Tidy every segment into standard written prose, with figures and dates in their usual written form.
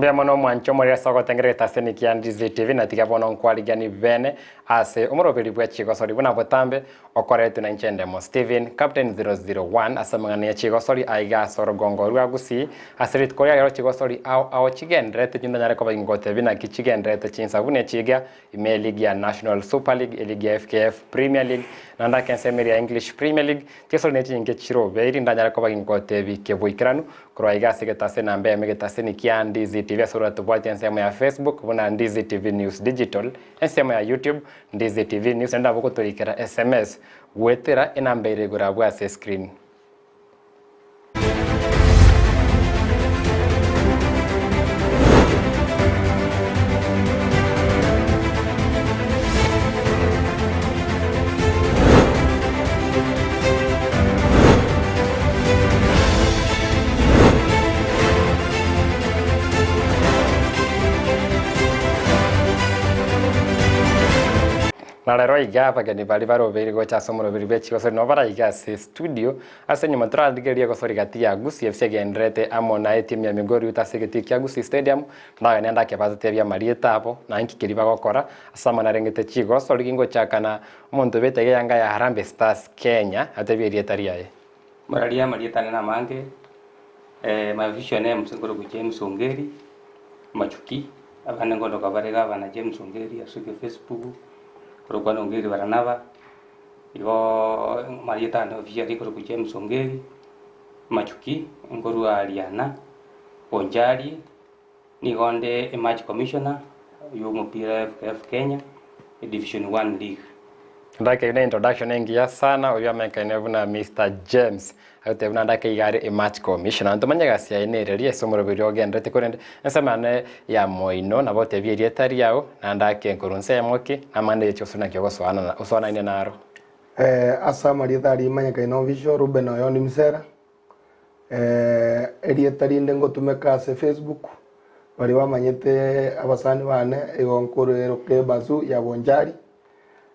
Mbuya mono omwanche omorero ase ogotengera egetaseni kia Ndizi TV na tiga bono nkwarigani bene ase omoroberi bwe chigosori buna botambe okoretwe na inche Ndemo Steven, Captain 001 ase amang'ana ye chigosori aiga ase orogongo rwa Gusii ase rituko ria rero chigosori ao ao chigendererete chintanyare koba ingotebia naki chigendererete chinsa buna echiga ime eligi ya National Super League, eligi ya FKF Premier League naende ake ensemo eria ya English Premier League chigosori ne chinyinge chirobeiri ndanyare koba ingotebia keboikeranu Korwa iga ase egetase namba eyemo egetaseni kia Ndizi TV ase oratobwatie ensemo ya Facebook buna Ndizi TV News Digital, ensemo ya YouTube Ndizi TV News naende nabo ogotorikera SMS goetera enamba ere igoro abwo ase escreen. Na rero iga abageni baria barobeire gocha ase omoroberi bwe chigosori nabo baraiga ase studio ase enyuma torarigererie egosori gati ya Gusii FC egendererete amo na etimu ya Migori Youth ase egetii kia Gusii Stadium ndagania ndake batotebie amarieta abo na inki keria bagokora ase amang'ana arengete chigosori gingochaka na omonto obete iga eyanga ya Harambee Stars Kenya atebie erieta riaye. Mararia amarieta ane namange, my official name nkorokwa James Ongeri Machuki, abande nkondoka bare gavana James Ongeri ase Facebook, nkorokwa na Ongeri Baranaba, igoo amarieta ane officially nkorokwa James Ongeri Machuki, nkorwa Ariana, Bonchari. Nigo nde ematch commissioner y'omopira FKF Kenya Division One League. Ndake eyio ne introduction engiya sana oyio amanyekaine buna Mister James agoteba buna ndake iga are ematch commissioner ntomanye egasi yaye nereria ase omoroberi ogenderete korende ensemo yane ya moino nabo otebie erieta riao naende ake nkorwa nsemo ki namang'ana echi gose naki ogosoanana osoanaine naro. Ase amarieta aria imanyekaine official Reuben Oyondi Misera. Erieta rinde ngotumeka ase Facebook, baria bamanyete abasani bane igo nkoreroka ebazu ya Bonchari,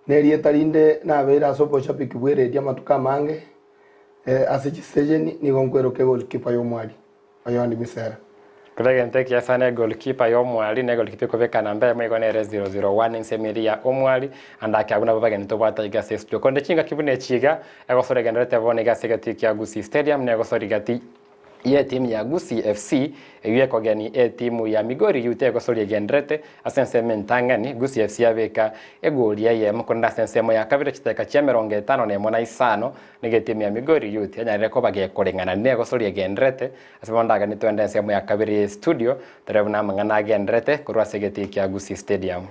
na erieta rinde nabeire ase oboshabiki bwa eredio amatuko amange, ase chisitesheni nigo nkweroka egoalkeeper ya omwari, Oyondi Misera. Kera egento ekiya sana egoalkeeper ya omwari na egoalkeeper ekobeka namba eyemo igo nere 001 ensemo eria ya omwari ande ake abwo nabo bageni tobwate iga ase estudio. Korende chingaki buna echi iga egosora egendererete bono iga ase egetii kia Gusii Stadium na egosora igati y'etimu ya Gusii FC eyio ekogeni etimu ya Migori Youth egosoria egendererete ase ensemo entang'ani Gusii FC yabeka egori eyemo korende ase ensemo ya kabere chidakika chia emerongo etano na emo na isano nigo etimu ya Migori Youth yanyarire koba gekoreng'ana negosoria egendererete Ase bono ndaganie twende ensemo ya kabere ye studio torebe buna amang'ana agendererete korwa ase egetii kia Gusii Stadium.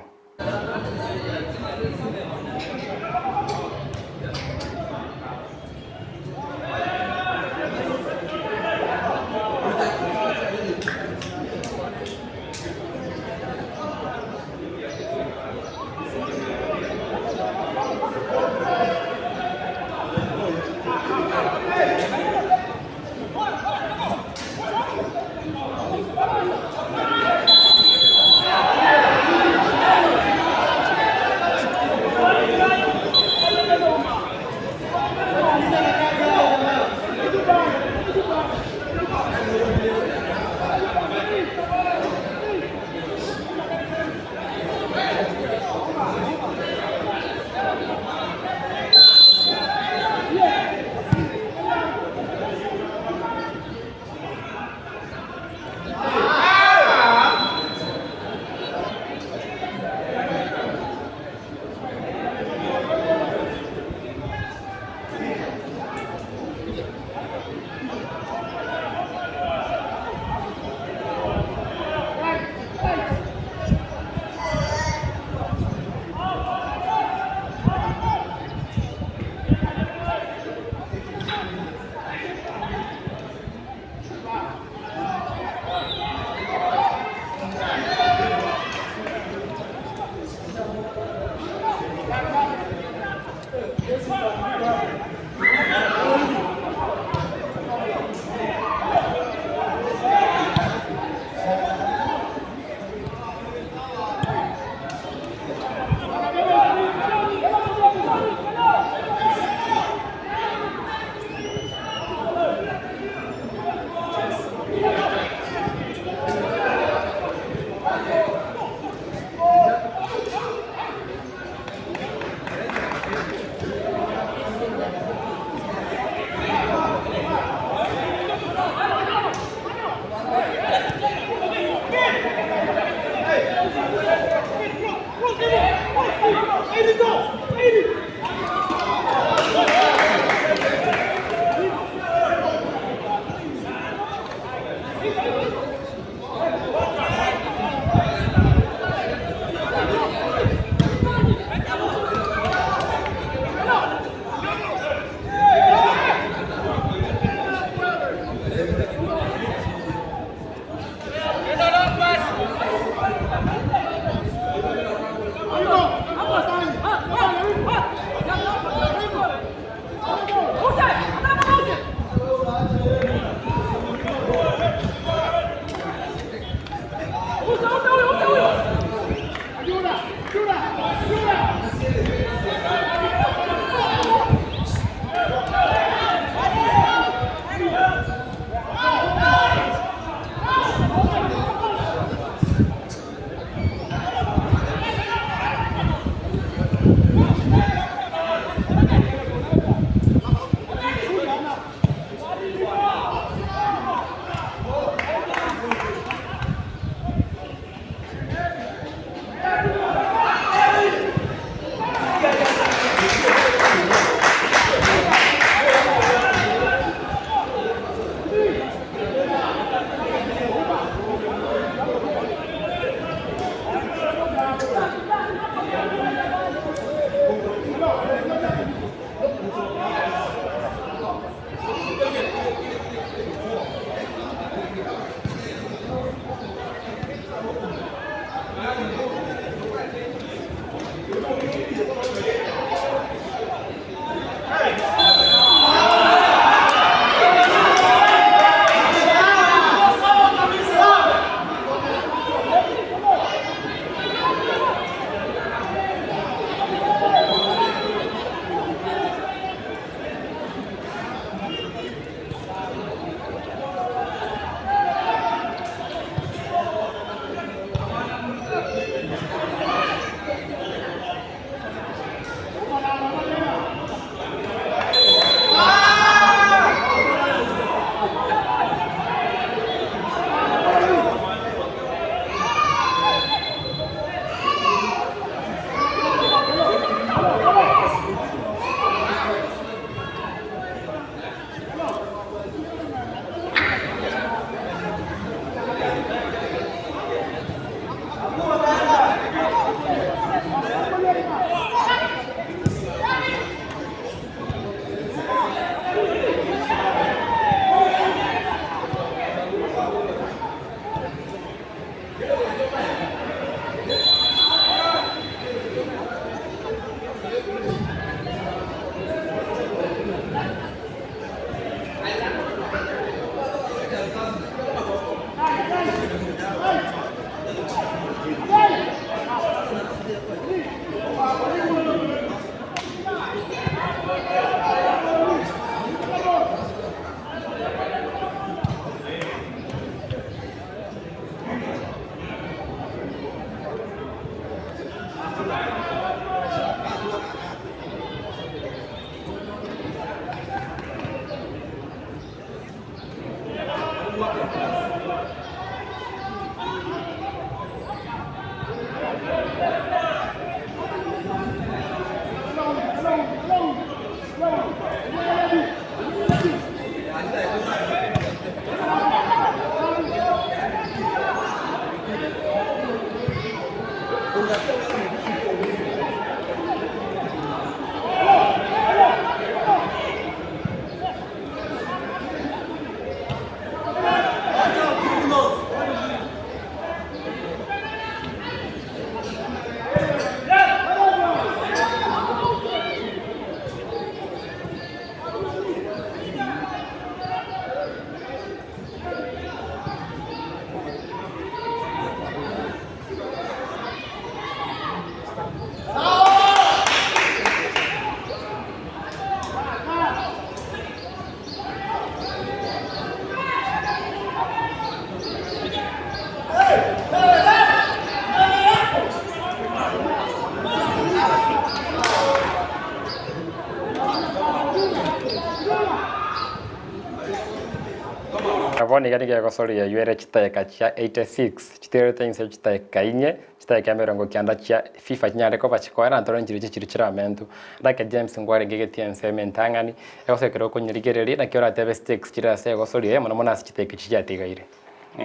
Bono iga nigo egosoria eywo ere chidakika chia 86, chiterete inse chidakika inye, chidakika emerongo kianda chia FIFA chinyare koba chikoera na tore nchirochio chiria chiramentu. Ndake James nkwarenge egetie ensemo entang'ani, egosoria ekero okonyerigereria naki oratebe stakes chire ase egosoria eye mono mono ase chidakika echi chiatigaire.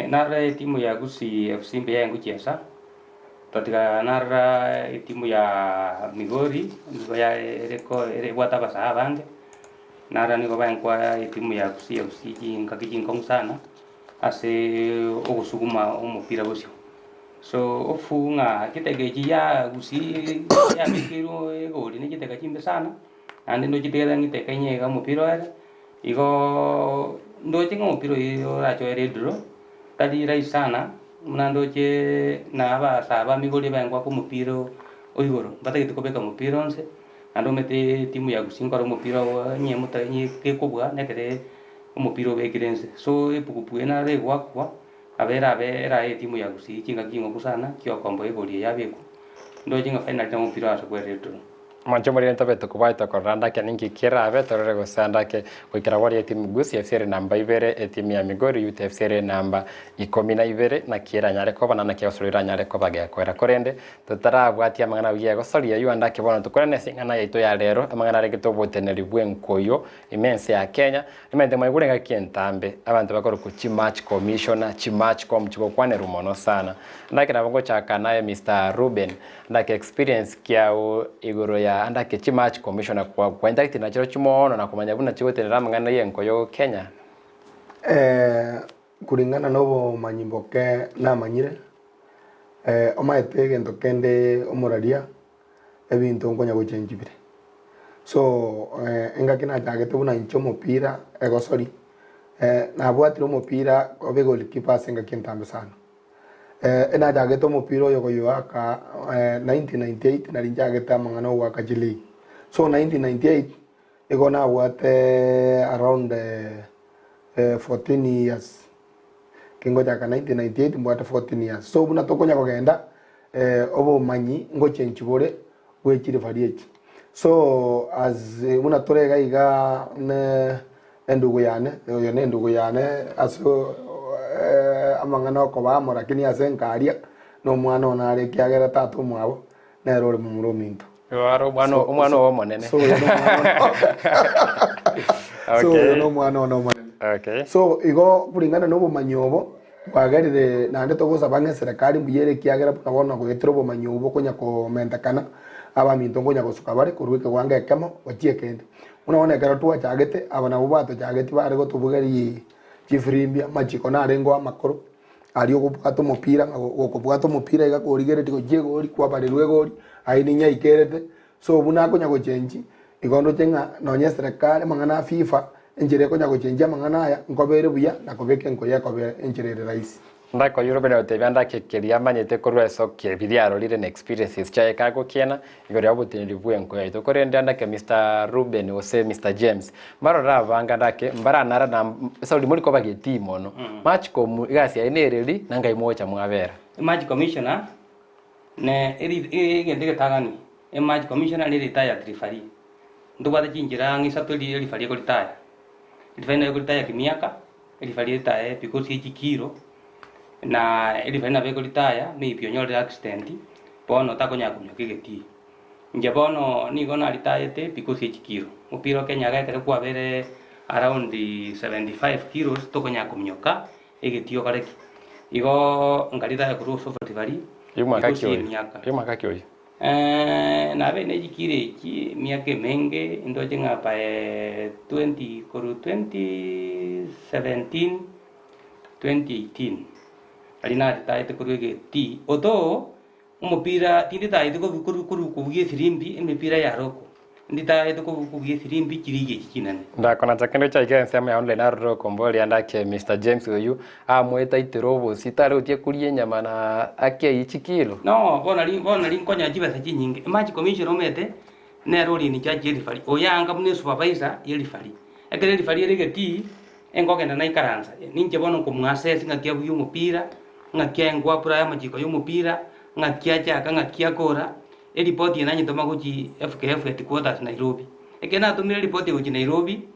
Narora etimu ya Gusii FC mbuya engochiesa, Tatiga narora etimu ya Migori nigo yareko ebwate abasae abange, narora nigo baenkoa etimu ya Gusii FC chingaki chinkong'u sana ase ogosuguma omopira bosio. So ofu ng'a chidakika echi ya Gusii yabekeirwe egori ne chidakika chimbe sana, naende ndochitigete ng'a edakika inye iga omopira oere, igoo ndoche ng'a omopira oyio orachoere edraw. Tari rahisi sana buna ndoche na abasae ba Migori baengwa komopira o igoro, mbatagete kobeka omopira onse, naende omanyete etimu ya Gusii nkore omopira onye onye gekobua nekere omopira obekire nse. So epugupugu eye naro egoakwa, nabo erabe erae etimu ya Gusii chingaki ching'oku sana chiokomboa egori eye yabekwa, ndoche ng'a finally nabo omopira ase kwerire draw. Omonche omoriri ntobete kobwaete korora ndake ninki kerabe torore gose ndake goikera boria etimu Gusii FC ere namba ibere etimu ya Migori Youth FC ere namba ikomi na ibere naki eranyare koba na naki egosori eranyare koba gekoera korende totarabwatia amang'ana buya egosori eywo andake bono tokorane ase eng'ana yaito ya rero amang'ana arengete oboteneri bw'enkoyo ime ense ya Kenya Nimanyete mwaigure engaki entambe abanto bakorokwa chimatch commissioner, chimatch com chigokwanerwa mono sana. Ndake nabo ngochaka naye Mister Reuben, ndake experience kiao igoro ya ndake chimatch commissioner kwa kwa interact nachirechio moono na komanya buna chigotenera amang'ana ya enkoyo Kenya. Kulingana na obomanyi boke namanyire, omanyete egento kende omoraria ebinto nkonya gochenji bire. So engaki nachagete buna inche omopira egosori, nabwatire omopira koba egolikipa ase engaki entambe sana. Enachagete omopira oyo koyoaka 1998 nari nchagete amang'ana ogoaka chileague. So 1998 igo nabwate around 14 years. Kingochaka 1998 mbwate 14 years. So buna tokonya kogenda obomanyi ngochenchi bore bwe chirifari echi. So as buna tore iga iga ne endugu yane, oyo ne endugu yane ase amang'ana okoba amo lakini ase enkaria na omwana one are ekiagera tata omwabo nere ore momura ominto. Igo omwana omwana obo omonene. So oyo nomwana so oyo nomwana one omonene. Okay. So igo kulingana na obomanyi obo bwagerire naende togosaba ng'a eserekari mbuya ere ekiagera buna bono goetera obomanyi obo bokonya komentekana abaminto nkonya gosuka bare korwa ekewango ekemo gochia ekende. Buna bono ekero twachagete aba nabwo batochageti bare gotobugeria chifirimbi amachiko narengeo amakoro. Aria okobwata omopira ng'a gokobwata omopira iga korigeretie gochia egori kwabarerwa egori aye ninya aikerete so buna akonya gochenji igo ndoche ng'a nonye eserekari amang'ana a FIFA enchera ekonya gochenjia amang'ana aya nkoba ere buya na kobeka enkoyo ekoba enchera ere rahisi. Ndakoyia Reuben agotebia ndake keria amanyete korwa ase okebiria arorire na experiences chiaye kagokiena igoro ya oboteneneri bw'enko yaito. Korende andake Mister Reuben gose Mister James mbarore abange andake mbaranara na sorry mori koba getii mono. Match com egasi yaye nereri na ngai mogocha mwabera. Ematch commissioner ne eri egento egetang'ani, ematch commissioner ne retired referee. Ntobwate chinchera ang'e isato eri referee ekoritaya. Referee nabo ekoritaya kimiaka. Erifari ritaye because ye chikiro, na erifari nabo ekoritaya maybe onyorire accident, bono takonyara konyoka egetii. Inche bono nigo naritayete because ye chikiro, omopira o Kenya iga ekero kwabeire around 75 kilos tokonyara kominyoka egetii okore ki. Igoo nkaritaya korwa ase oborifari. Y'omwaka ki Egosi oyo? emiaka. Y'omwaka ki oyo? Nabeire ne chikiro echi emiaka emenge, ndoche ng'a by 20 korwa 2017, 2018, aria naritaete korwa egetii. Although, omopira tinditaeti kobu koru koru kobugia efirimbi, emepira ya roko, nditaete kobu kobugia efirimbi chirigi echi chinene. Ndakonacha kende chiaikire ensemo ya online arorire okomboria ndake Mister James oyio amoetaitera obosie tare gotiga koria enyama na akeiyi chikilo. No, bono ri bono nari nkonyoa chibesa chinyinge. Match commissioner omanyete, nere ore in charge ye referee, oyo anga buna esupervisor ye referee. Ekero erefari ere egetii, enkogenda naikaransa, ninche bono nkomoassess ng'aki abugia omopira, ng'aki aye nkoapply amachiko ya omopira, ng'aki achaka, ng'aki akora, eripoti eye nanyetoma gochia FKF headquarters Nairobi. Ekero natomire eripoti eye gochia Nairobi,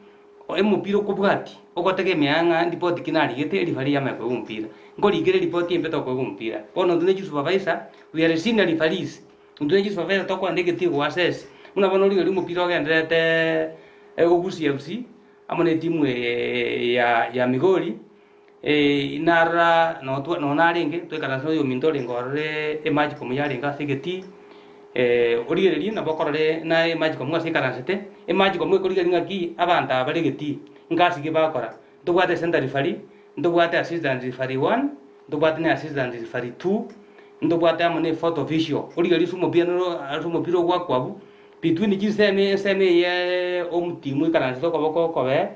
Omopira okobwatia, ogotegemea ng'a ripoti ki narigete, erifari yamanya koegwa omopira. Nkorikera eripoti embe tokoegwa omopira. Bono intwe ne chisupervisor, we are senior referees, intwe ne chisupervisor tokoenda egetii goassess, buna bono origereria omopira ogenderete Ogusi FC, amo na etimu eye ya ya Migori, narora notwa nonya narenge, twaikaransa na oyominto orenge orore ematch komuya arenge ase egetii, origererie nabo okorore na ematch komuya ase aikaransete, ematch komuya ekorigereria ng'aki abanto aba bare egetii, ngasi ki bagokora. Ntobwate center referee, ntobwate assistant referee one, ntobwate na assistant referee two, ntobwate amo na efourth official, origererie ase omopira noro ase omopira ogwakwa abwo, between chinsemo ensemo eye home team ekaransete okoboko okobee,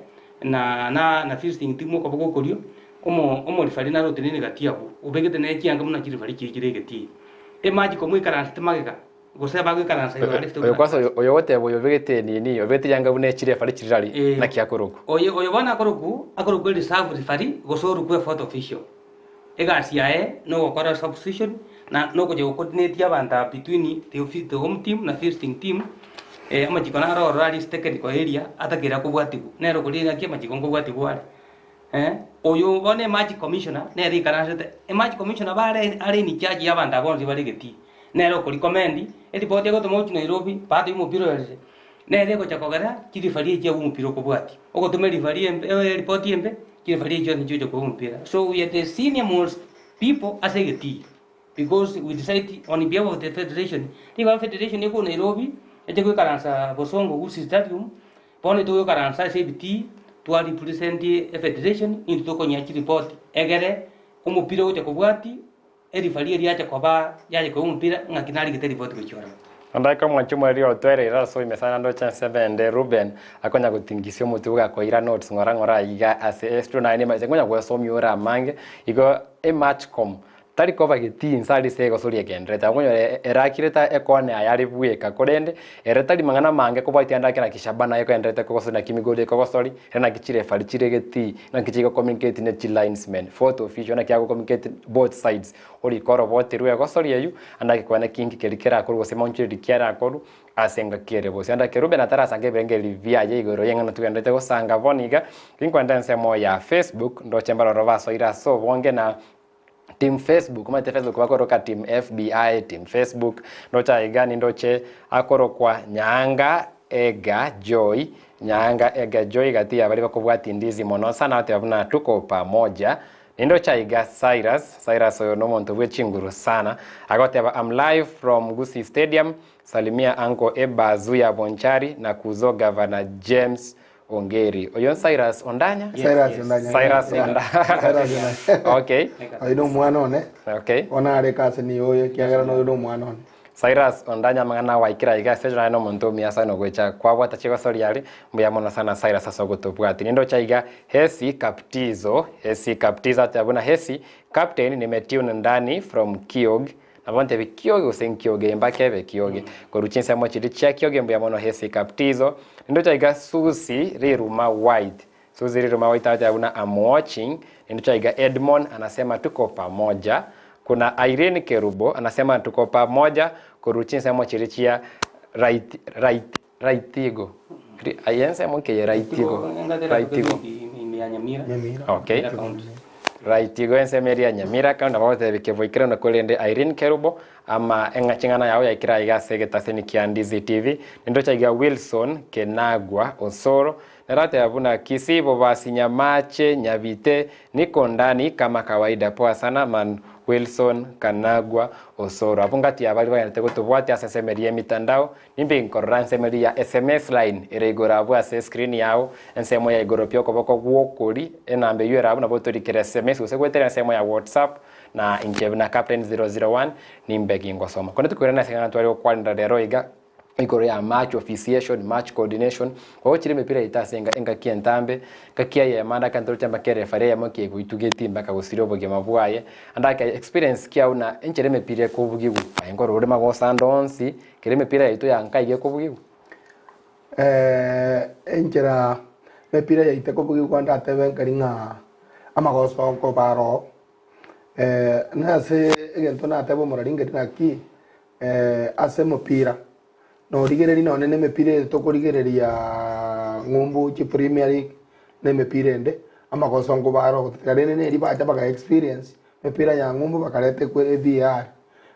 na na na visiting team okoboko okorio, omo omorefari naro otenene gati abwo, obegete ne chianga buna chirefari chiria chire egetii. Ematch komoikaransete magega, gose bagoikaransa igoro aria Oyo kwanza oyo oyo ogoteba oyo obegete enini, obegete yanga buna echirefari chirirari, Eh. naki akorokwa? Oyo oyo bono akorokwa, akorokwa ereserve referee gose orokwe efourth official. Egasi yaye nogokora substitution na nogocha gocoordinate abanto aba between the the home team na visiting team, amachiko naro ororo aria ase technical area atakeire akobwatigwa. Nere okoria ng'aki amachiko nkobwatigwa are. Oyo bono ematch commissioner nere oikaransete, ematch commissioner bare are in charge ya abanto aba bonsi bare egetii. Nere okorecommend, eripoti egotoma gochia Nairobi, baada ya omopira oerire, nere egocha kogera chirifari echi abwo omopira okobwatia. Ogotoma erifari embe eripoti embe, chirifari echio chionsi chigocha koa omopira. So we are the senior most people ase egetii because we decide on behalf of the federation. Nigo federation ekoo Nairobi, eche goikaransa Bosongo Gusii Stadium, bono togoikaransa ase ebitii, twa represent efederation, intwe tokonyora chiripoti, egere omopira ogocha kobwatia. Erifari eria yacha koba yaye koba omopira, ng'aki narigete ripoti gochia ororo. Naende omwanchi omoreri otwereire ase oime sana ndoche ensemo ende Reuben akonya gotingisia omotwe gakoira notes ng'ora ng'ora aiga ase estudio naye nimanyete nkonya gwesomia ore amange igo ematchcom tari koba getii inse aria ase egosori egenderete okonyora erakire ta ekone aye are bweka korende ere tari mang'ana mange kobwatia ande ake naki Shabana ekoenderete kogosori naki Migori ekogosori ere naki chirefari chire getii Naki chigo communicate ne chi linesmen, fourth official naki ago communicate both sides, orike oroboti rwe egosori eywo, ande agekoe naki inki keria kerakorwe gose maonchoreria ki arakorwe ase engaki ere bosio. Ande ake Reuben atarasange ebirengererio biaye igoro y'eng'ana togenderete gosanga bono iga, ginkwenda ensemo ya Facebook, ndoche mbaroro basoire ase obonge na Team Facebook, omanyete Facebook bakoroka team FBI, team Facebook, ndoche aiga nindoche akorokwa Nyaanga Ega Joy, Nyaanga Ega Joy gati ya baria bakobwatia ndizi mono sana bateba buna tuko pamoja. Nindoche aiga Cyrus, Cyrus oyo nomonto bwe chinguru sana, agoteba am live from Gusii Stadium, salimia uncle Ebazu ya Bonchari na kuzo Governor James Ongeri. Oyo Cyrus Ondanya? Yes, Cyrus yes. Ondanya. Cyrus Yeah. Ondanya. Cyrus Ondanya. Okay. Oyo no omwana one. Okay. Bono are cousin oyo ekiagera noyo no omwana one. Cyrus Ondanya amang'ana gwaikire aiga ase naye nomonto omuya sana ogocha kwabwata chigosori aria mbuya mono sana Cyrus ase ogotobwatia. Nindoche aiga Hesi Kaptizo, Hesi Kaptizo ateba buna Hesi Captain nimetune ndani from Kiog Nabo ntebie kioge gose nkioge mpaka ebe kioge. Korwa chinsemo chiria chia kioge mbuya mono Hesi Kaptizo. Nindoche aiga Susi Riruma White. Susi Riruma White agoteba buna am watching. Nindoche aiga Edmond anasema tuko pamoja. Kuna Irene Kerubo anasema tuko pamoja korwa chinsemo chiria chia right right Raitigo. Ri aye ensemo ki eye Raitigo? Raitigo. Ime ya Nyamira. Nyamira. Okay. Nyamira County. Raitigo ensemo eria ya Nyamira County nabo bagotebia keboikere na korende Irene Kerubo ama eng'a ching'ana yao yaikire aiga ase egetaseni kia Ndizi TV. Nindoche aiga Wilson Kenagwa Osoro nere ateba buna Kisii Bobasi Nyamache Nyabite niko ndani kama kawaida poa sana man Wilson Kanagwa Osoro. Abwo ngati ya baria bagenderete gotobwatia ase ensemo eria y'emitandao, nimbe nkorora ensemo eria ya sms line ere igoro abwo ase escreen yao, ensemo ya igoro pi okoboko gw'okori, enamba eywo ere abwo nabo otorikere sms gose goetera ensemo ya WhatsApp, na inche buna Captain 001 nimbe gingosoma. Korende tokoirana ase eng'ana tware gokwanera rero iga, igoro ya match officiation, match coordination, gochire emepira yaito ase enga engaki entambe, engaki eyemo ande ekero toroche mpaka erefari eyemo kegoitugeti mpaka gosiria obogima bwaye, ande ake experience kiao na enchera emepira ekobugigwa, aye nkorora ore magoso ande onsi, kera emepira yaito ya nka iga ekobugigwa. Enchera emepira yaito ekobugigwa ndatebe nkeri ng'a amagoso nkoba aroo, nase egento natebe omorari nkeri naki. Ase emopira, norigereria nonye na emepira eye tokorigereria ng'umbu chi premier league na emepira ende, amagoso nkobare ogototiga rende neri bacha baka experience emepira ya ng'umbu bakareta ekwe VAR,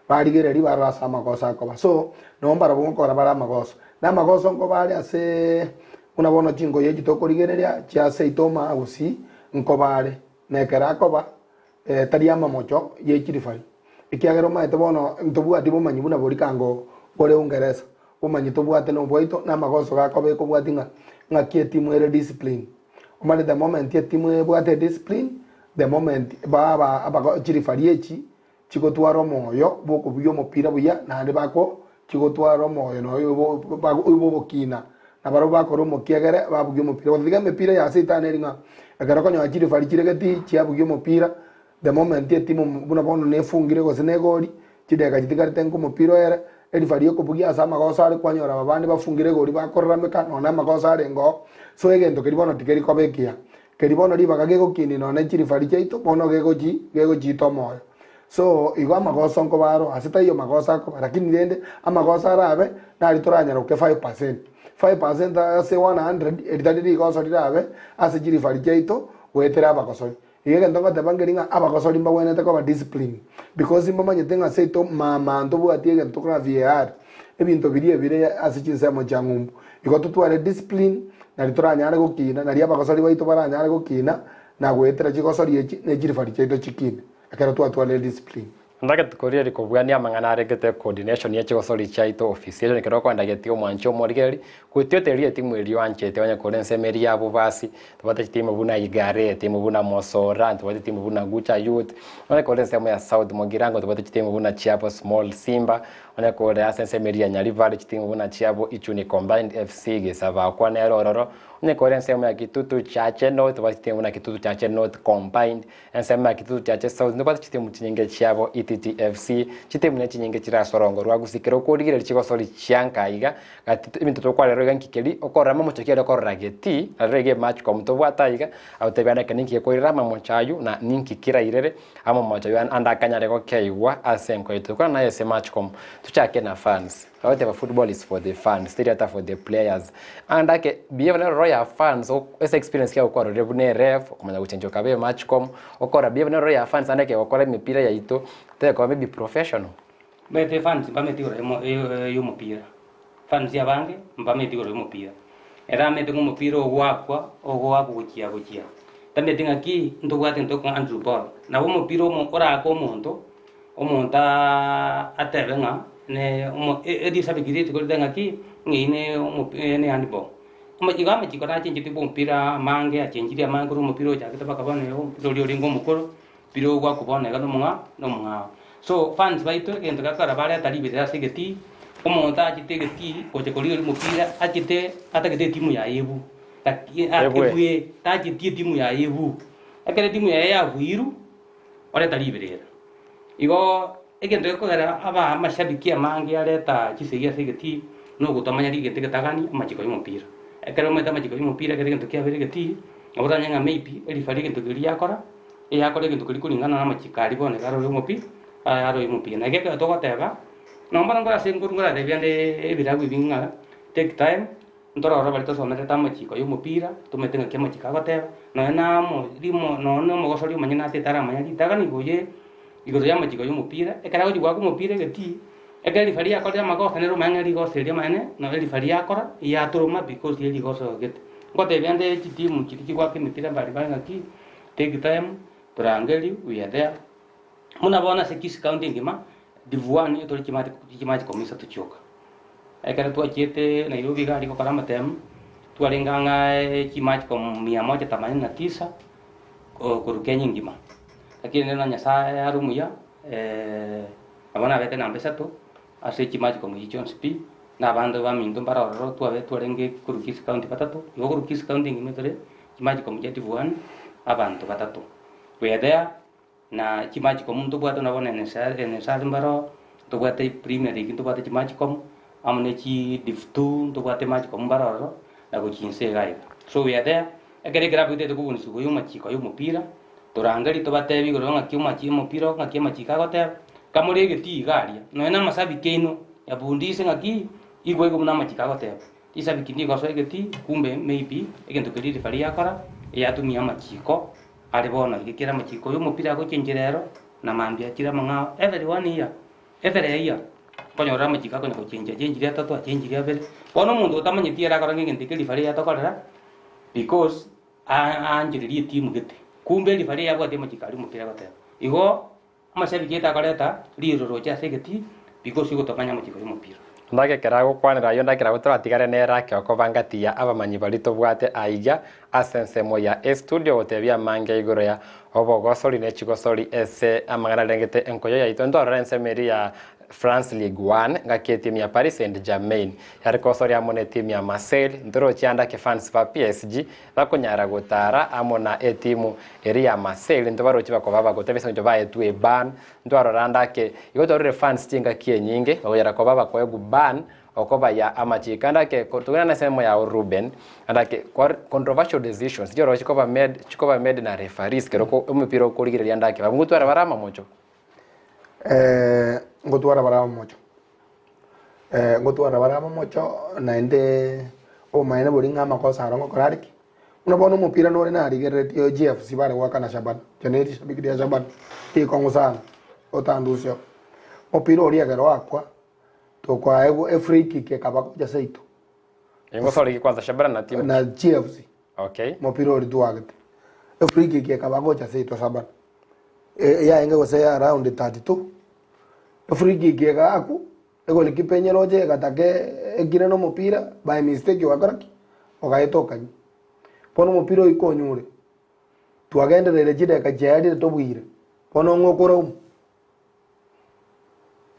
barigereria barora ase amagoso akoba. So, nabo mbarabwo nkokora bare amagoso. Na amagoso nkobare aseee buna bono chinkoyo echi tokorigereria chia seito maa gusii, nkobare, na ekero akoba tari amamocho ye chirifari, ekiagera omanyete bono ntobwati bomanyi buna boria kango bore Ungeresa. Bomanyi tobwate nobwaito na amagoso gakoba ekobwati ng'a ng'aki etimu ere discipline. Omanyete the moment etimu ebwate discipline, the moment baba abago chirifari echi chigotwara omoyo bwokobugia omopira buya naende bako chigotwara omoyo noyo bw'ogokina, na barabwo bakora omokia egere babugie omopira. Gotatiga emepira ya Satan eri ng'a ekero okonyora chirifari chire geti chiabugia omopira, the moment etimu buna bono nefungire gose negori, chidakika chitigarete nka omopira oere, erifari ekobugia ase amagoso are kwanyora aba bande bafungire egori bakorarameka nonya amagoso arenge oo. So egento keria bono tikeri koba ekiya. Keria bono ribaga gegokinia nonya chirifari chiaito bono gegochi gegochiita omoyo. So, igo amagoso nkoba aro, ase taiyo magoso akoba, lakini rende amagoso arabe nari toranyaroke 5%. 5% ase 100 eri tari rigoso rirabe ase chirifari chiaito goetera abagosori. Igo egento ngoteba nkeri ng'a abagosori mbagwenerete koba discipline because mbamanyete ng'a seito mama ntobwati egento tokora VAR, ebinto biria ebire ase chinsemo chia ng'umbu. Igo totware discipline nari toranyare gokina, nari abagosori baito baranyare gokina na goetera chigosori echi ne chirifari chiaito chikine. Ekero twatwarire discipline. Ndagete koria rikobwania amang'ana aregete coordination ye chigosori chiaito ofisi erio nekero okoenda getia omwanchi omorigereri gotia otererie etimu eria oanchete onye kore ensemo eria ya bobasi tobwate chitimu buna Igare etimu buna Mosora tobwate etimu buna Gucha Youth onye kore ensemo ya South Mugirango tobwate chitimu buna chiabo Small Simba onye kore ase ensemo eria ya Nyaribari chitimu buna chiabo Ichuni Combined FC Gesabakwa nere ororo onye kore ensemo ya Kitutu Chache North tobwate chitimu buna Kitutu Chache North Combined Ensemo ya Kitutu Chache South nobwate chitimu chinyinge chiabo ETT FC, chitimu ne chinyinge chire ase orongo rwa Gusii kero okorigereria chigosori chia nka iga gati ebinto tokwarerwa iga nki keri okorora amamocho ki aria okorora getii na rero iga ematch com tobwate aiga agotebia ande ninki gekoirera amamocho aywo na ninki kerairere amamocho aywo ande akanyare gokeigwa ase enko yaito. Tokwana naye ase match com tochake na fans. Bagoteba football is for the fans, teri ata for the players. Ande ake behave nero ya fans ase experience kiago kwarorire buna eref, okomanya gochenchia okaba ematch com, okora behave nero ya fans ande eke gokora emepira yaito, tekoba maybe professional. Omanyete fans mbamanyeti igoro yomo yomopira, fans abange mbamanyeti igoro yomopira. Ere amanyete ng'a omopira ogoakwa, ogoakwa gochia gochia. Tamanyeti ng'aki ntobwate intwe ng'a Andrew Paul. Nabo omopira omo orake omonto. Omonto atebe ng'a ne omo erisabiki rituko rite ng'aki, ng'a eyio ne omopi ne handball. Omo igo amachiko nachenchetie bwa omopira amange achenchirie amange korwa omopira ochakete mpaka bono iga omopira oria orenge omokoro, mpira ogwakwa bono iga nomong'a nomong'ao. So fans baito egento gekogera bareta riberera ase egetii, omonto achete egetii gocha korigereria omopira achete atagete etimu yaye ebu, laki Ebue. ebue, tachetie etimu yaye ebu. Ekero etimu yaye yabuirwe. Oreta riberera. Igo egento gekogera aba amashabiki amange areta chisegi ase egetii, na ogotamanya rigento egetagani amachiko y'omopira. Ekero omanyete amachiko y'omopira ekero egento kiabeire egetii, nabo oranye ng'a maybe erifari egento keria yakora, eyakora egento keria kuringana na amachiko aria bono iga arore omopi arore omopira. Naki ekero togoteba, nonye bono nkore ase nkoru nkoratebia ande ebirabu ebi ng'a take time. Ntororo baria tosomerete amachiko y'omopira, tomanyete ng'aki amachiko agoteba, nonya na amo rimo nonya na omogosori omonyene ase etaramanya ritang'ani goye igoro y'amachiko y'omopira, ekero agochia goaka omopira egetii, ekero rifari riakorire amagoso nere omanye ng'a rigoso erio amaene nonye rifari yakora yatoroma because ye rigoso gete. Ngotebia nde chitimu chiria chigoaka emepira mbari bare ng'aki, take time, torangerie we are there. Buna bono ase Kisii County engima, Div one etore chimati chimachi komo isato chioka. Ekero twachiete Nairobi iga aria gokora amatemu, twarenge ang'e chimachi komo mia moja themanini na tisa, korwa Kenya engima. Lakini rende na Nyasaye are omuya, nabo nabete namba isato, ase chimachi komo echi chionsi pi, na abanto baminto mbare ororo twabe twarenge korwa Kisii County batato, igo korwa Kisii County engima etore chimachi komo chia Div one, abanto batato. We are there. Na chimachikomu ntobwate nabo na NSR mbaroo, ntobwate Premier League ntobwate chimachikomu, amo ne chi Div two ntobwate emachikomu mbare ororo, na gochia inse iga iga. So we are there, ekero ekerabu getaete kobunisiwa ya omachiko ya omopira, torangerie tobatebi igoro ng'aki omachi omopira oo ng'aki amachiko agoteba, kamore egetii iga aria, nonye na amasabiki aino, yabundise ng'aki, igwa igo buna amachiko agoteba. Risabiki ndigosoa egetii, kumbe maybe egento keria referee yakora, eyatumia amachiko are bono iga kera amachiko y'omopira agochenchia rero, na mambia achire amang'ao every one year, every year, okonyora amachiko akonya gochenchia achenchirie atato achenchirie abere. Bono omonto otamanyeti ere akora ng'a egento eke referee yatokorera, because aanchereria etimu gete, kumbe referee yabwati amachiko aria omopira agoteba. Igo. Amashabiki aito akoreta riroroche ase egetii because gotomanya amachiko y'omopira. Ndagekera gokwanera ayio ndakera abwo toratigare nere ake okoba ngati ya abamanyi baria tobwate aiga ase ensemo ya estudio gotebia amange igoro ya obogosori ne chigosori ese amang'ana arengete enkoyo yaito ntwarora ensemo eria ya France Ligue 1 ngaki etimu ya Paris Saint Germain yare kogosoria amo ne etimu ya Marseille ntorochi ande ake fans ba PSG Bakonyara gotara amo na etimu eria ya Marseille ntobaroche bakoba abagotebia ase eng'encho baetwe eban, ntwarora ande ake igo twarorire fans chingaki enyinge bakonyara koba abakoegwa ban okoba ya amachiko ande ake togende na ensemo yao Reuben ande ake controversial decisions chiororo chikoba made chikoba made na referees ekero omopira okorigereria ande ake abwo ngotwara bare amamocho. Ngotwara bare amamocho. Ngotwara bare amamocho naende obomaene boria ng'a amakosa aro ngokora are ki? Buna bono omopira nore narigereretie oyo GFC bare goaka na Shabana, inche ne rishabiki ria Shabana rikong'u sana, otandusia oo. Omopira oria ekero oakwa, tokoaegwa efree kick ekaba gocha seito. Ingo sorry kwanza Shabana na timu Na GFC. Okay. Omopira oria twagete, efree kick ekaba gocha seito Shabana, yaenge gose ya round 32. Efree kick egaakwa, egolikipa enyeroche egataka ekire na omopira by mistake ogakora ki? Ogaeta okanywa. Bono omopira oyio konyure, twagendereire chidakika chiaerire tobwire, bono ng'o okoraumu?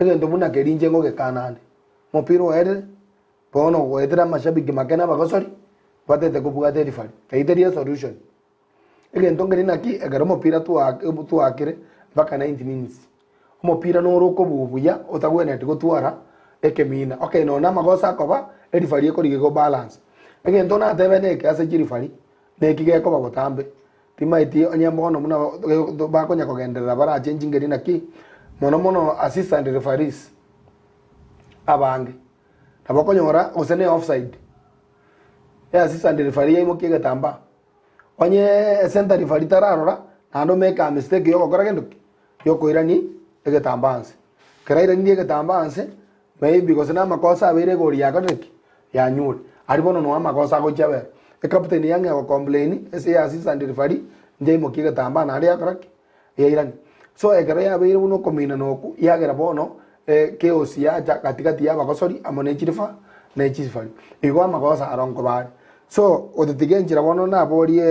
Egento buna keria inche ngogekana ande, omopira oerire, bono goetera amashabiki make na abagosori, batete kobwata erifari, eyio teri esolution. Egento nkeri naki ekero omopira twaakire mpaka 90 minutes, omopira noro okobua buya otagwenereti gotwara ekemina. Okay nonye na amagoso akoba, erifari ekorigia go balance. Egento natebe neke ase chirifari, neki gekoba botambe, timaeti onye bono buna bakonya kogenderera barachengi nkeri naki, mono mono assistant referees abange, nabo okonyora gose ne offside, assistant referee yaimokia egetambaa. Onye center referee tararora, naende omake a mistake yogokora gento ki? Yokoirani egetambaa nse. Ekero airanirie egetambaa nse, maybe gose na amakosa abeire egori yakorire ki? Yanyure. Aria bono noo amakosa agochia abere. Ecaptain yang'ea gocomplain ase ya assistant referee, inche aimokie egetambaa naende yakora ki? Yairani. So ekero yabeire buna okominana okwo, yagera bono chaos yacha gatigati ya abagosori amo ne chirifa ne chirifari. Igo amagoso aro nkoba are. So gotetiga enchera bono naborie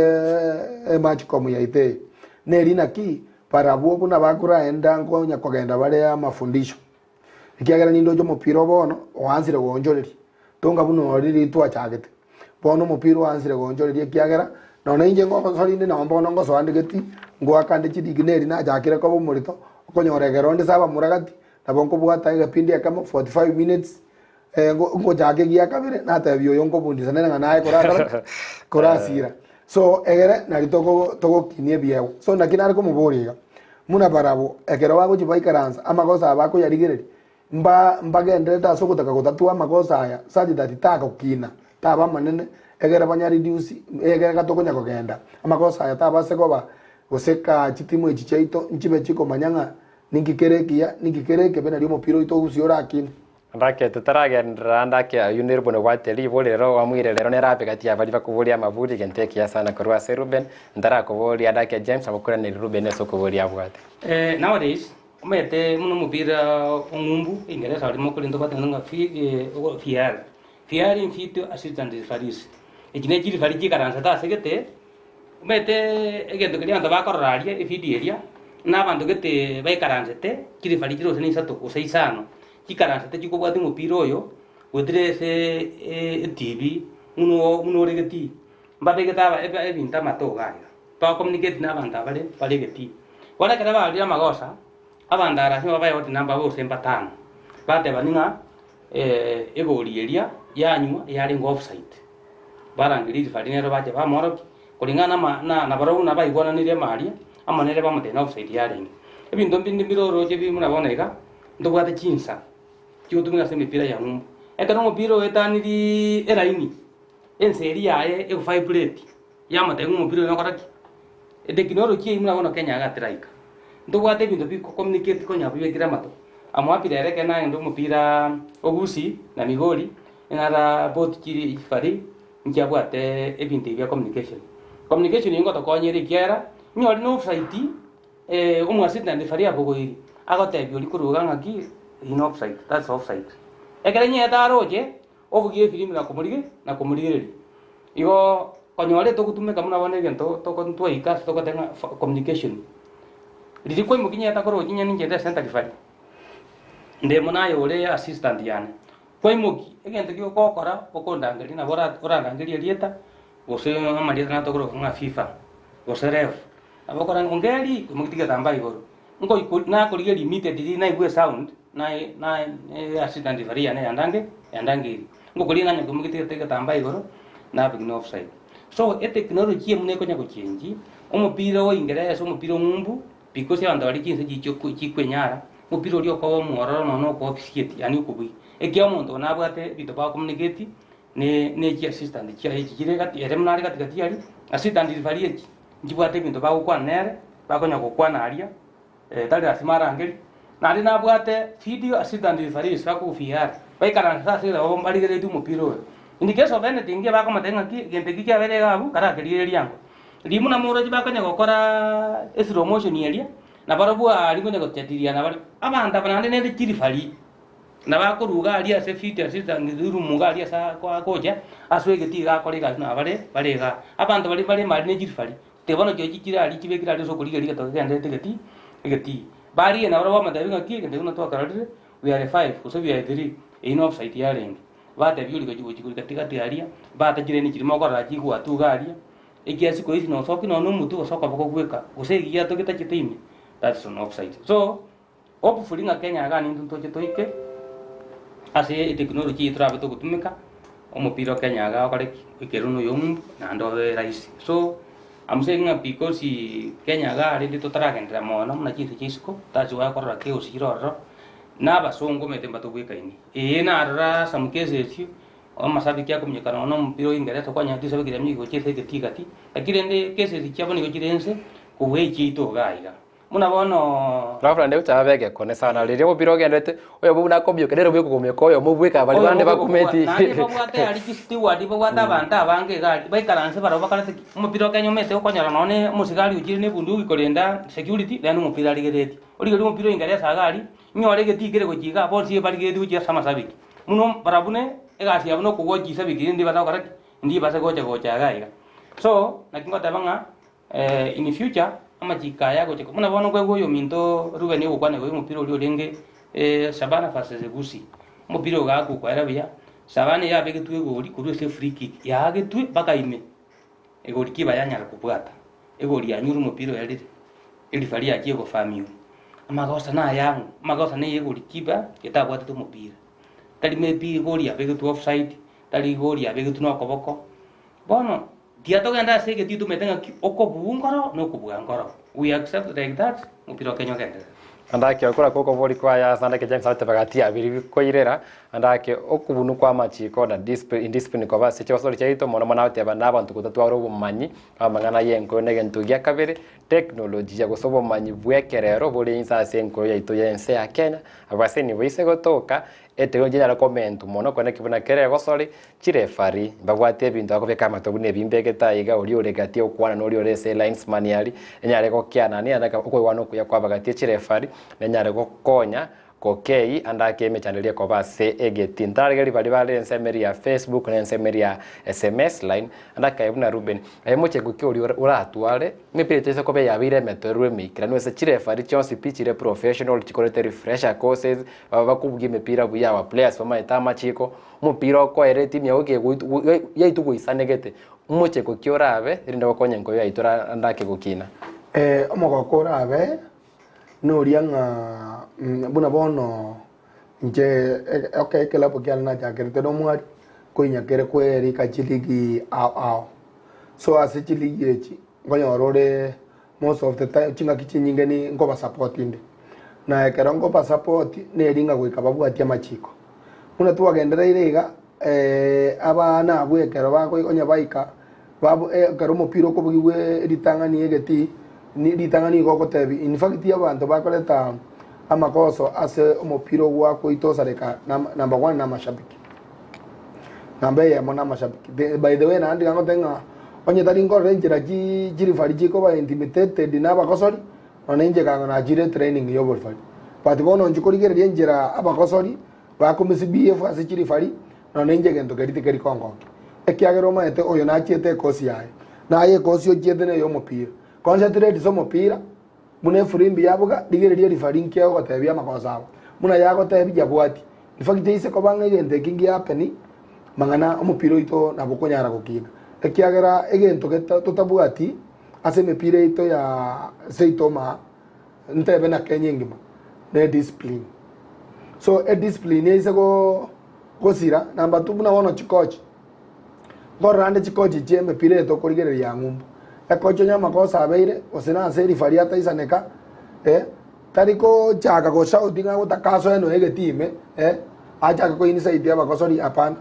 emachikomu yaito eye, neri naki barabwo buna bakoraenda nkonya kogenda bare amafundisho. Ekiagera nindoche omopira o bono oansire goonchoreria, tonga buna oria riria twachagete. Bono omopira oansire goonchoreria ekiagera nonya inche ngosoa rinde nabo bono ngosoa nde geti, ngoaka nde chiligi neri nachakire koba omorito, okonyora ekero onde saba muragati, nabo nkobwata egepindi ekemo 45 minutes, ngochaka egia kabere, natebia oyo nkobundisa nere ng'a naye korakora ki? Korasira. So egere nari togo togokinia ebiegwa. So naki nare komoboria iga, buna barabwo ekero bagochia baikaransa amagoso aya bakoyarigereria, mba mbagendererete ase ogotaka gotatua amagoso aya such that tagokina, taba amanene, egere banya reduce egere gatokonya kogenda, amagoso aya tabase koba gose kaa chitimu echi chiaito nchibe chikomanya ng'a ninki kere ekiya, ninki kere ekebe nario omopira oito gusii orakine. Ndake totaragenderera ndake ayio nere buna obwate ribori rero oamuire rero nere abe gati ya baria bakoboria amaburi egento ekiya sana korwa ase Reuben ntarakoboria ndake James agokoraneri Reuben ase okoboria abwate. Nowadays omanyete buna omopira ong'umbu engeresa baria mokorenta obwate ng'a VAR. VAR video assistant referees. Echi ne chirifari chikaransete ase gete Omanyete egento keria abanto bakorora aria evideo eria, na abanto gete baikaransete chirifari chire gose na isato gose isano, chikaransete chikobwatia omopira oyo, goetera ase etv buna buna ore getii, mbabegete aba ebinto amato iga iga, bago communicate na abanto abare bare egetii. Bono ekero barorire amagosa, abanto aro ase babae oti namba gose mbatano, batebani ng'a egori eria yanywa yarenge offside. Barangeria rifari nero bache bamworokia, koreng'ana nama na nabarabwo buna baigwananire ime aria, amo nere bamotebia na offside yarenge. Ebinto mbinde mbire oroche bi buna bono iga, ntobwate chinsa chigotumeka ase emepira ya ng'umbu. Ekero omopira oetaniriiii eraini, ensa eria yaye ego vibrate, yamotebia ng'a omopira oyo nokora ki? Etekinoloji eyio buna bono Kenya iga teraika. Ntobwate ebinto bi communicate konya bibekire amato. Amwapire ere ekero nagenda omopiraa o Gusii na Migori, Eng'ara both chiri chifari nchiabwate ebinto ebi bia communication. Communication eyio ngotokonya ere ekiagera, onye ore na offside, omoassistant referee akogoiria, agotebia oria korwa iga ng'aki eyio na offside, that's offside. Ekero enyete aroche, obugia efirimbi na komorige na komorigereria. Igo konyora etogotumeka buna bono egento toko twaika ase togoteba ng'a communication. Riria kwaimokia nyete akorochi onye ninche inde center referee, nde mono aye ore assistant yane. Kwaimoki egento ki ogokora okondangeria nabo orandangerie erieta gose amarieta natokoroka ng'a fifa gose ref nabo okora ng'a ongeri kwaimoki tigetambaa igoro nkoiko nakorigeria immediately riria naigwa esound naye naye assistant referee yane yandange yandangeirie ngokorigia nanya koimokia tigetambaa igoro nabe buna offside. So etechnology eye buna ekonya gochengi omopira o ingeresa omopira o ng'umbu because abanto baria chinse chichio chikwenyara Omopira oria okoba omwororo nonya okoba officiate, yaani okobugia. Ekiagera omonto oyo nabwate ebinto bago communicate ne ne chi assistant chiaye echi chire gati ere buna are gati gati aria, assistant referee echi, nchibwate ebinto bagokwana nere, bakonya gokwana aria, tari lasima arangerie. Naende nabwate video assistant referees bakogu VAR, baikaranse ase egere barigereretie omopira oyo. In the case of anything bakomotebia ng'aki egento eki kiabeire iga abwo, karakerigereria ango. Riria buna moroche bakonya gokora eslow motion eria, Na barabwo aria konya gochatiria nabare abanto aba naende nere chirifari, na bakoruga aria ase feet ase room iga aria ase agocha ase egetii iga akore egasi nabare bare igaa. Abanto baria bare ime aria ne chirifari, tiga bono chirochio chire aria chibekire aria ase okorigereria egento kegendererete egetii egetii. Barigia nabarabwo bamotebi ng'aki egento ekio buna twakerorire we are five gose we are three, eyio ne offside yarenge. Batebia oria gochi gochi gati gati aria, batachire ne chirimo okorora chigwatu iga aria. Ekiagera siku eye nosokia nonya nomotwe gose okoboko gweka, gose egiato getachete ime, that is on offside. So, hopefully ng'a Kenya iga nintwe ntoche toike ase eteknology eye torabe togotumeka, omopira o Kenya iga okore ki? Oikerwe na oyomumbu naende obe rahisi. So, I'm saying ng'a because Kenya iga rende totaragenderera mono buna chinse chia isiko, that's why okorora chaos chire ororo, na abasongo omanyete mbatobwekaini. Eeh narora some cases Amasabiki akominyoka nonya nomopira o Ingeresa kwanyora chisabiki chiamanyire gochia ase egetii gati, lakini rende cases chiabo nigo chire inse kobua echiaito iga iga. Buna bono. Alafu naende gocha babe egekone sana riria omopira ogenderete, oyomo buna akomioka nere obobe okomioka oyomo bweka baria bande bakumeti. Naende babwate aria chisteward babwate abanto abange iga aria, baikaranse barabwo bakarete ki? Omopira o Kenya omanyete okonyora nonya omosigari ochire na ebunduki korenda security naende omopira arigereretie. Origereria omopira o Ingeresa iga aria, inyore egetii kere gochia igaa bonsi barigereretie gochia ase amasabiki. Buna barabwo ne egasi yabo nokogwa chisabiki rende base gokora ki? Ndi base gocha gocha iga iga. So, naki ngoteba ng'a in future, amachiko aya agocha buna bono nkoigwa oyominto Reuben ogokwana igo ya omopira oria orenge Shabana versus Gusii. Omopira oyo ogaka okoera buya, Shabana eyabegetwe egori korwa ase efree kick, yaagetwe mpaka ime, egori kiba yanyara kobwata, egori yanyure omopira oyarire, erifari yachia gofamiwa. Amagoso nayang'o, amagoso na eyegori kiba etabwatete omopira. Tari maybe igori yabegetwe offside, tari igori yabegetwe na okoboko. Bono, tiga togende ase egetii tomanyete ng'aki okobua nkoro na okobua nkoro. We accept like that, omopira o Kenya ogenderere. Andake okora kwa okobori kwaya ase andake James agoteba gati ya biria bikoirera. Naende ake okobunwa kwa amachiko na indiscipline koba ase chigosori chiaito mono mono agoteba na abanto gotatwara obomanyi amang'ana y'enkoyo na egento gia kabere teknolojia gose obomanyi bw'ekerero bore inse ase enkoyo yaito y'ense ya Kenya abaseni baise gotoka eteknolojia enyare komentwa mono korende ki buna kere egosori chirefari mbabwate ebinto bakobeka amato buna ebi mbegete aiga oria ore gati okwana na oria ore ase elinesman aria enyare gokianania naende okoigwana okuya kwaba gati ya chirefari nenyare gokonya Gokei ande ake emechando eria ekoba ase egetii. Ntaragereria baria bare ensemo eria ya Facebook na ensemo eria ya sms line, ande akae buna Reuben, aye mochengo ki oria oratware, emepira etaisa koba eyabeire emetoereru emeikeranu ase chireferee chionsi pi chire professional chikorete refresher courses, bakobugia emepira buya our players bamaete amachiko, omopira okoera etimu yago kegoitwa yaitwa goisanegete, omocheko ki orabe erinde gokonya enkoyo yaito ande ake gokina. Omogoko orabe Noria ng'a buna bono inche okay ekelabo kiane nachakerete na omwari, koinyakere kwerika chiligi ao ao. So ase chiligi echi, nkonyora ore most of the time chingaki chinyinge ni nkobasupport inde. Na ekero nkobasupport, neri ng'a goika babwatie amachiko. Buna twagendereire iga, abana abwo ekero bako onye baika. Babo ekero omopira okobugigwa ritang'ani egetii, ritang'ani igo ogotebi in fact abanto bakoreta amagoso ase omopira ogwakoita osareka number one na amashabiki. Namba eyemo na amashabiki. By the way naende tiga ngotebi ng'a onye tari nkorora enchera chirifari chikoba intimidated na abagosori, nonya inche ekang'a nachire etraining ya oborifari. But bono inche korigereria enchera abagosori bako misbehave ase chirifari, Nonya ninche egento keria tikeri kongokia, ekiagera omanyete oyo nachiete ekosi yaye, na aye ekosi ochiete ney'omopira. Concentrate ase omopira, buna efirimbi yabuga, rigereria rifari nki egogotebia amagoso abo, buna yagotebia yabwatia. In fact eise koba ng'a egento eki ngihappeni, mang'ana omopira oito nabo okonyara gokina. Ekiagera egento geta totabwati ase emepira yaito ya seito maa, ntebe na Kenya engima, ne ediscipline. So ediscipline eise go gosira number two buna bono chikochi, nkorora ande chikochi chia emepira eye tokorigereria ya ng'umbu, ekochi onye amakosa abeire gose na ase erifari ataisaneka eh, tari kochaka go shout ng'a gotaka asoe nonya egetii ime eh, achake ko incite abagosori hapana.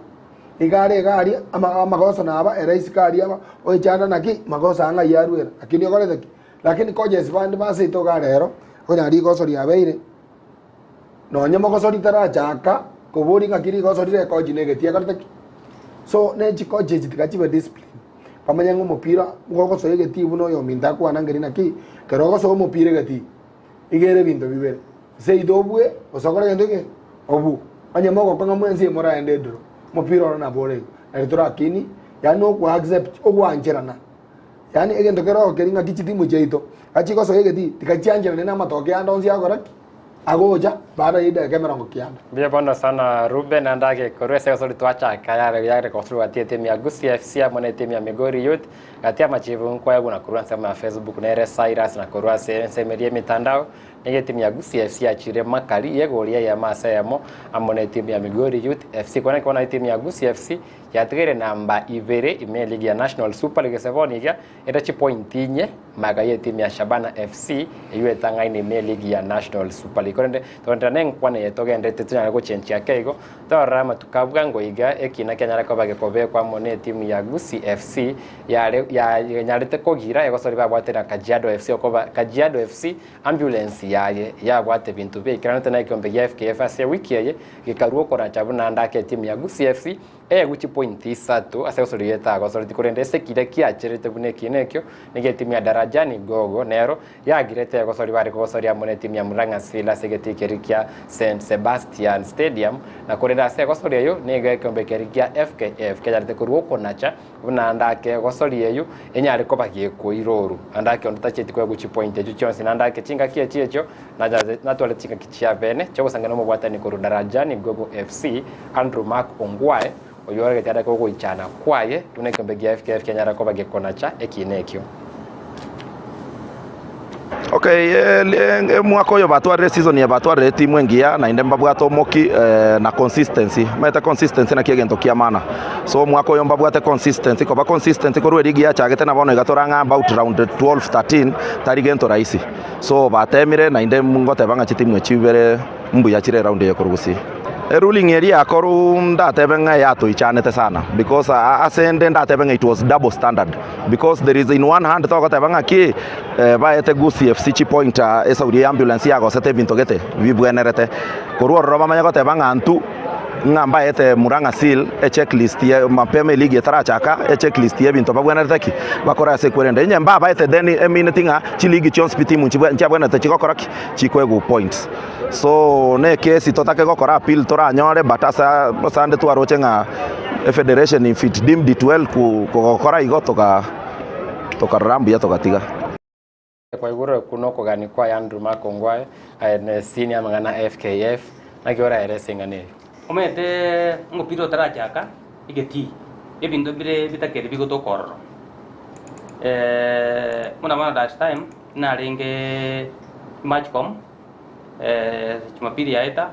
Iga are iga aria ama amagoso naba ere isiko aria aba oichanda naki magoso aya ng'ai arwera lakini okorete ki? Lakini coaches bande base itoka rero okonyora rigoso riabeire. Nonye mogoso ritarachaka koboria ng'aki rigoso rire ekochi na egetii ekorete ki? So ne chikochi echi tiga chibe discipline, bamanye ng'a omopira gogosoa egetii buna oyominto akwana ngeri naki, ekero ogosoa omopira egetii, iga ere ebinto bibere, gose either obue gose okore gento ki? Obue. Onye mogokong'a mwensi moraende edraw, omopira oro nabo ore igo. Nari torakini, yaani okwa accept ogwancherana. Yaani egento kere oo keri ng'aki chitimu chiaito, gachigosoa egetii, tigachiancherane na amatoke ande onsi agokora ki? Agocha baada ya edageka emerongo kianda. Mbuya bono sana Ruben naende agekorwa ase egosori twachaka yare yare gosorwa gati etimu ya Gusii FC amo na etimu ya Migori Youth gati amachibu nkoegwa na korwa ensemo ya Facebook nere Cyrus na korwa ase ensemo eria emitandao nigo etimu ya Gusii FC yachire makari yegori eyemo ase eyemo amo na etimu ya Migori Youth FC korende bono etimu ya Gusii FC Yatigaire namba ibere ime eligi ya National Super League ase bono iga ere chipointi inye magega y'etimu ya Shabana FC eyio etang'aine ime eligi ya National Super League. Korende togenderera nenkwana eye togenderete tonyare gochenchia ake igo torore amatuko a bwango iga ekina kianyare koba gekobekwa amo netimu ya Gusii FC yare yanyarete kogira egosori babwate na Kajiado FC okoba Kajiado FC Ambulance yaye yabwate ebinto biaikeranete na ekeombe gia FKF ase ewiki eye gekarua okoracha buna ndake etimu ya Gusii FC eyegwe chipointi isato ase gosoria etagosoreti korende ase keria kiacherete buna ekiina ekio nigo etimu ya Darajani Gogo nero yagirete egosori bare kogosoria amo netimu ya Murang'a Seal ase egetii keria kia St Sebastian Stadium na korende ase egosoria eyio nigo ekeombe keria gia FKF kianyarete korua okonacha Buna ande ake gosoria eyio enyare koba gekoiroru, ande ake onde tacheti koegwa chipointi echio chionsi, naende ake chingaki echio echio natware chingaki chia bene chi'ogosang'ana omobwatani korwa Darajani Gogo FC, Andrew Mark Ongwae, oyio oregete ande ake ogoichana kwaye buna ekeombe gia FKF kianyara koba gekonacha ekiina ekio. Okay, omwaka oyo batwarire season eye batwarire etimu engiya naende mbabwate omoki na consistency. Omanyete consistency nakio egento kia maana. So omwaka oyo mbabwate consistency, koba consistent korwa erigi yachagete na bono iga tore ang'e about round 12, 13 tari gento rahisi. So batemire naende ngoteba ng'a chitimu echi ibere mbuya chire eround eye korwa gusii. Eruling eria yakorwa ndatebe ng'a yatoichanete sana because ase ende ndatebe ng'a it was double standard because there is in one hand togoteba ng'a ki baete Gusii FC chipoint esauri ya ambulance yagosete ebinto gete bibwenerete. Korwa ororo bamanye goteba ng'a intwe ng'a mbaete Murang'a Seal echecklist ye mapema eligi etarachaka echecklist ye ebinto babwenerete ki bakore ase ekwerende. Onye mbabaete then emineti ng'a chiligi chionsi pi timu nchiabwenerete chigokora ki chikoegwa points. So ne ekesi totake gokora appeal toranyore but ase ande twaroche ng'a efederation if it deemed it well kogokora igo toka tokarora mbuya togatiga. Kwaigure okwo nokogania kwaye Andrew Makongwae, aye ne senior amang'ana a FKF, naki oraere ase eng'ana eyio? Omanyete omopira otarachaka egetii, ebinto mbire bitakeri bigotoka ororo. Buna bono last time narenge Matchcom Jumapili yaeta,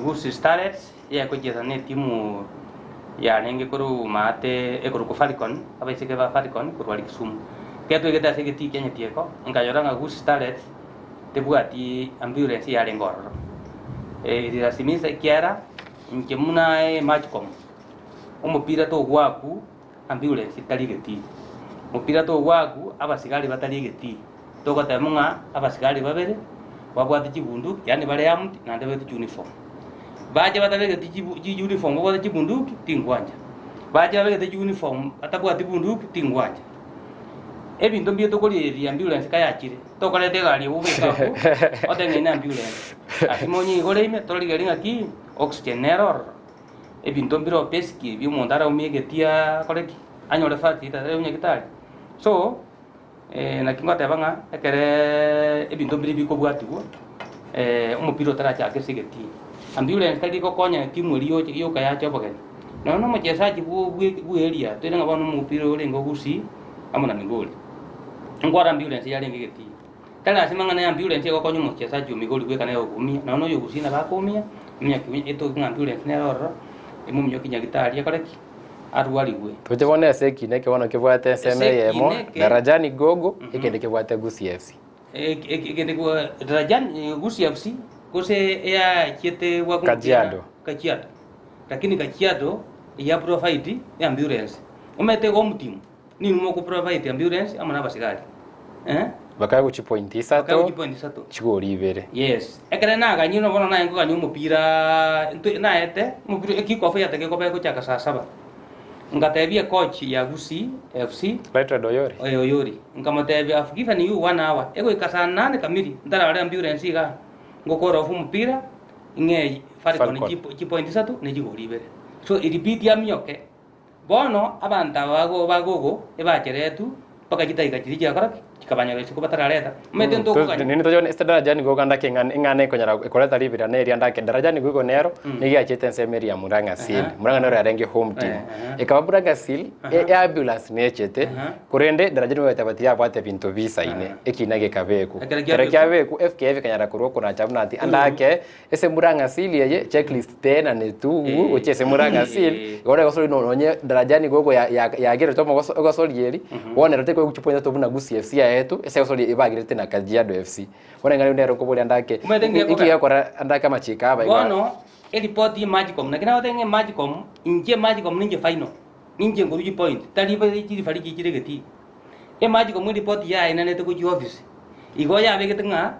Gusii Starlets yagochiesa na etimu yarenge korwa maate ekorokwa Falcon, abaiseke ba Falcon korwa aria Kisumu. Ekero twaigete ase egetii kia Nyatieko, nkanyora ng'a Gusii Starlets tebwati ambulance yarenge ororo. Erirasiminsa ekiagera inche buna Matchcom, omopira togwakwa Ambulance tari egetii. Mopira togwaku abasigari batari egetii. Togoteba ng'a abasigari babere babwate chibunduki yaani bare armed naende babete chiuniform. Bache batabegeti chibu chiuniform babwate chibunduki tingwancha. Bache babegete chiuniform batabwati bunduki tingwancha. Ebinto mbiria tokorigereria ambulance kayachire, tokoreta egari eye obeke abwo otebe ng'a eye ne ambulance. Ase monyeigore ime torigereria ng'aki oxygen nere ororo. Ebinto mbire basic ebi omonto araumie egetii akore ki? Anyore first aid atari nyagitari. So, naki ngoteba ng'a ekereeee ebinto mbire bikobwatigwa omopira otarachaka ase egetii. Ambulance tari gokonya etimu eria yocha yoka yacha obogeni. Nonya na omochesaji bwo bwe bwe area toire ng'a bono omopira orenge o Gusii amo na Migori, nkware ambulance yarenge egetii. Tari ase amang'ana ya ambulance egokonya omochesaji o Migori bweka nere okoumia, nonya na oyo o Gusii nabo akoumia, ominyoki etoke ng'a ambulance nere ororo, emominyoki nyagitari akore ki? Arwarigwe. Toche bono ase ekina eke bono kebwate ensemo Ase eyemo, ekina eke- Darajani Gogo, ekende kebwate Gusii FC. Ekende kwa Darajani Gusii FC gose eyachiete gwaka omopira Kajiado. Kajiado. Lakini Kajiado eya provide ambulance. Omanyete igo omotimu. Nigo moko provide ambulance amo na abasigari eh. Bakaegwa chipoint Bakaegwa isato, chipoint isato. chigori ibere. Yes. Ekere naganyire bono naye nkoganya omopiraa ntwe naete omopira ekick off yatagete koba egochaka saa saba. Ngatebia ecoach ya Gusii FC, Lightred Oyori. oyo Oyori, nkamotebia I've given you one hour, egoika saa nane kamiri ntararore ambulance igaa, ngokora off omopira ng'e Falcon Falcon. chipo chipoint isato ne chigori ibere. So ilibidi amioke. Bono abanto aba ba Gogo ebacheretwe mpaka chidakika chiria chiakora ki? Chikabanyora isiko batarareta. Omanyete ntokogania. Nini tochone ase Darajani gogo andake eng'ana eng'ana ekonyara ekoreta ribira neri andake Darajani gogo nero nigo yachete ensemo eria ya Murang'a Seal. Murang'a nero yarenge home team. Ekaba Murang'a Seal e ambulance nechete korende Darajani gogo egateba tiyabwate binto bisaine ekina gekabeku. Ekero Ekero kiabeku. kiabeku FKF ekanyara korwa okonacha buna ati andake Ase Murang'asili eye checklist teenanetwe gochia ase Murang'asili, igo egosori nonye Darajani igo yagerete egosori eri, bono ero tekoigwa chipoint isato buna Gusii FC yaetwe, ase egosori ebagerete na Kajiado FC. Bono eng'ana eyio nero nkoboria ndake, Omanyete nki inki gekogera? gekora ndake amachiko aba iga. Bono eripoti ya Magicom, naki nagotebia ng'a Magicom, inche Magicom ninche final, ninche nkorwa chipoint, tari chirifari chichire egetii. Emagicom eripoti yaye enanete gochia office, igo yabegete ng'a.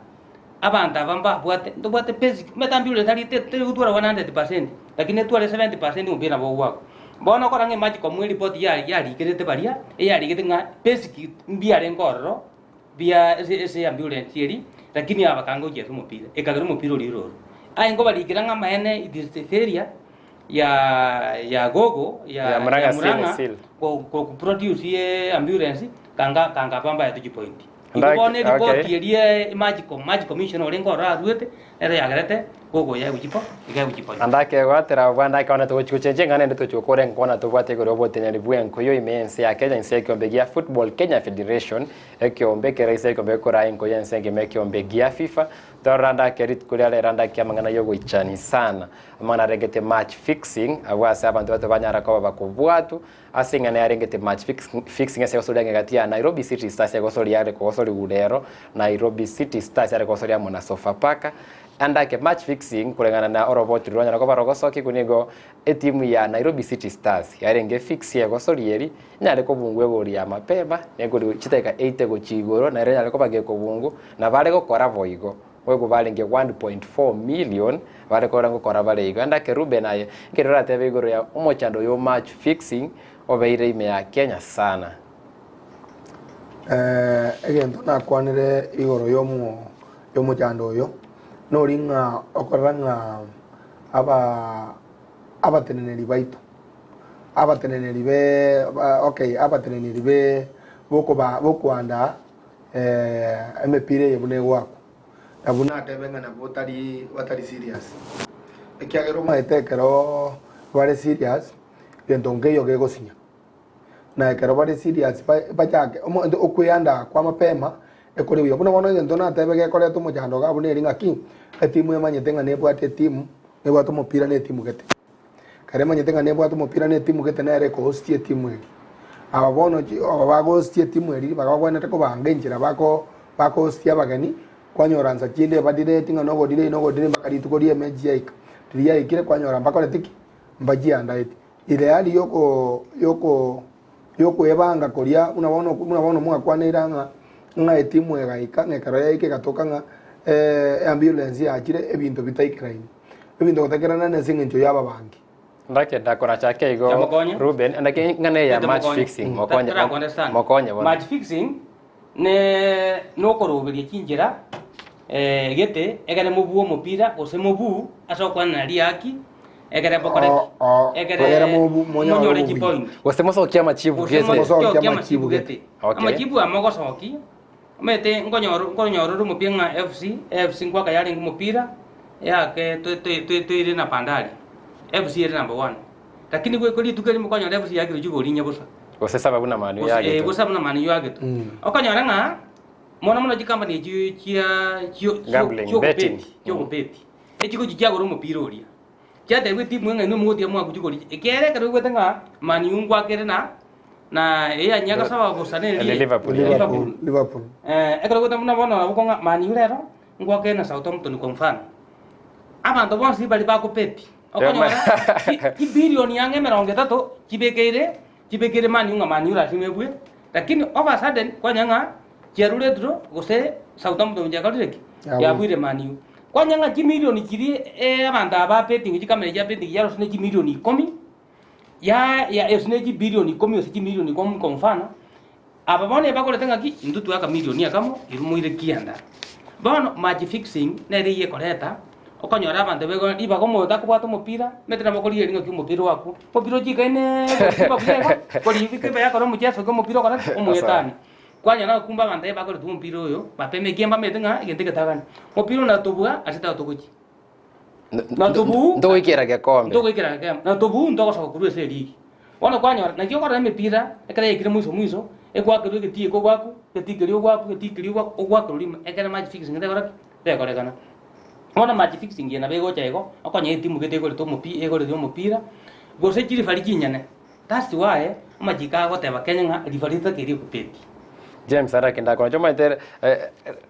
Abanto aba mbabwate, ntobwate basic, omanyete ambulance tari teri gotwara 100%, lakini etware 70% omobere nabo ogwakwa. Bono okora ng'a emachi komwa eripoti ya yarikerete baria, eyarigete ng'a basic mbiarenge ororo, bia ase ase ambulance eria, lakini aba bakanga gochia ase omopira, ekagera omopira oria ororo. Aye nkobarikera ng'a amaene it is a failure ya ya gogo ya Ya Murang'a ya Seal, Murang'a Seal. ko ko produce ambulance kanga kanga aba mbaetwe chipoint. Igo Ndaki- bono eripoti okay. eria Magic Magic Commission orenge ororo aruete, nero yagerete gogoya egochipo, iga egochipoint. Ande akegwatera abwo ande akaona togochi gochenchia eng'ana ende tochi gokora enkwana tobwate igoro y'oboteneneri bw'enkoyo ime y'ense ya Kenya inse y'ekeombe gia Football Kenya Federation ekeombe ekere ase ekeombe gekoraa enkoyo y'ense engima ekeombe gia FIFA torora ande ake rituko ria rero ande ake amang'ana y'ogoichani sana amang'ana arengete match fixing abwo ase abanto bato banyara koba bakobwatwa Ase eng'ana yarengete match fixing ase egosoria ang'e gati ya Nairobi City Stars egosoria yare kogosorigwa rero Nairobi City Stars yare kogosoria amo na Sofapaka. Andake match fixing koreng'ana na oroboti rwanyara koba rogosokigwa nigo etimu ya Nairobi City Stars yarenge fix egosori eri enyare kobungwa egori ya mapema negori chidakika 80 gochia igoro nere enyare koba gekobungwa na bare gokora boigo boigo barenge 1.4 million bare kora gokora bare igo. Andake Reuben aye ekero oratebe igoro ya omochando oyo o match fixing obeire ime ya Kenya sana. Egento nakwanire igoro y'omo y'omochando oyo, nori ng'a okorora ng'a aba abateneneri baito, abateneneri be ba okay abateneneri be bokoba bokoandaa emepira eye buna egoakwa, nabwo natebe ng'a nabwo tari batari serious. Ekiagera omanyete ekeroo bare serious, gento nkeiyo gegosinya. Na ekero bare serious bachake omonto okweandaa kwa mapema ekore buya. Buna bono egento natebe gekoreta omochando iga abwo neri ng'aki, etimu emanyete ng'a nebwate etimu, nebwate omopira na etimu gete. Ekero emanyete ng'a nebwate omopira na etimu gete nere ekohostia etimu eria. Aba bono chi aba bagohostia etimu eria ribaga bagwenerete kobanga enchera bako bakohostia abageni, kwanyora nsa chinde ebadireti ng'a nogodirei nogodirei mpaka rituko ria emechi yaika. Riria yaikire kwanyora mbakoreti ki? Mbachiandaeti. Ere yari yoko yoko yokwebanga koria buna bono buna bono mwakwaneire ng'a ng'a etimu egaika ng'a ekero yaika egatoka ng'a eambulance yachire ebinto bitaikeraini. Ebinto gotakerana nase eng'encho y'ababangi. Ndake ndakoracha ake igo Mokonye. Ruben, ndake ng'ana eye ya Tete match mokonye. fixing mokonye Tara understand. mokonye bono. Match fixing ne nokoroberia chinchera eh, gete egere mobue omopira gose mobuu ase okwanana riaki Ekere bokore Oo, oo, ekere egere mobu- monyore monyore obuya. chipoint. Gose mosokie amachibu Gose gete. mosokie mosokie amachibu amachibu gete. gete. Okay. Amachibu amo ogosokia, omanyete nkonyora nkonyora ore omopira ng'a FC, AFC nkoaka yarenge omopira, eake toe toe toe toire na Bandari, FC ere number one. Lakini goika rituko erimo okonyora FC yaakirwe chigori inye bosa. Gose sababu na Man U Gose eh, yagetwe. gose abwo na Man U yagetwe. Okonyora ng'a, mono mono chicompany echio chia chio chio Gambling, betting. chiokobeti chiokobeti, echigochi chiagora omopira oria. Chiatebiwa etimu ng'a inwe mogotiga mwagochia koria. Ekiagera ekero oigwete ng'a Man U ngwakere na na eyanyia gasaba bosa ne Ere rie Liverpool, yeah. Liverpool, Liverpool. Eh, ekero oigwete buna bono nabo okong'a Man U rero ngwakere na Southampton kwa mfano. Abanto bonsi baria bakobeti, okonyora chi- chibilioni ang'e emerongo etato chibekeire chibekeire Man U ng'a Man U lasima ebue, lakini of a sudden kwanyora ng'a chiarure draw gose Southampton chiakorire ki? Yabuire. Yabuire Man U. Kwanyora ng'a chimilioni chiria eh, abanto aba ba betting chikamera chia betting chiarosire ne chimilioni ikomi, ya ya ase ne chibilioni ikomi gose chimilioni ikomi kwa mfano, aba bono ebakorete ng'aki, intwe twae akamilioni akamo, irwe moire kianda. Bono match fixing nere eyio ekoreta, okonyora abanto bego ribaga omonto akobwata omopira, omanyete nabo okorigereria ng'aki omopira oakwo, omopira ochikaine gotiba buya igo, koribika ebe yakora omocheso iga omopira okore ki? Omoetani. Kwanyora gokumba abanto aye bakoretwe omopira oyo, bapeme ekiagera mbamanyete ng'a egento egetagani. Omopira oyo natobua ase tatogochia. Natobuu Ntogoikera gekombe. ntogoikera gekembe. Natobuu ntogosoka korwa ase erigi. Bono kwanyora, naki okorora emepira, ekero yaikire mwiso mwiso, egwakerwa egetii eke ogwakwa, egetii keria ogwakwa, egetii keria ogwakwa, ogwakerwa rimo, ekero match fixing tekora ki? Tekorekana. Bono match fixing eye nabo egocha igo, okonyora etimu gete egorete omopi egorete omopira, gose chirifari chinyene. That's why amachiko agoteba Kenya ng'a riba ritakeire gobeti. James arake ndakora chomanyete eh,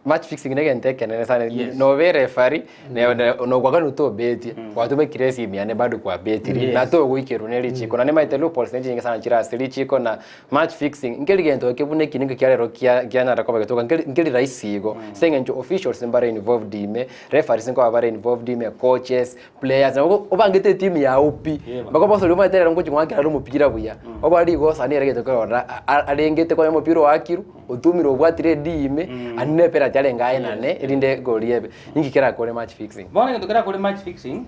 match fixing negento ekenene sana Yes. nobe referee ne- ne- nogwakana otobetie gwatumekire esimu yane bado kwabetiri Yes. na togoikerwa ne richiko na nimaete loopholes nechinyinge sana chire ase richiko na match fixing nkeri gento eke buna eki ninki kiarero kia kianyara koba getoka nkeri nkeri rahisi igo ase eng'encho officials mbare involved ime referees nkoba bare involved ime coaches players nabo obangete etimu yao pi Yeba. mpaka obosori omanyete rero ngochi goakera are omopira buya oba rigosa nere egento kerora arengete konya omopira oakirwe otumire obwatire edii ime aria ne penalty arenge aenane erinde egori ebe ninki kerakore match fixing? Bono egento kerakore match fixing,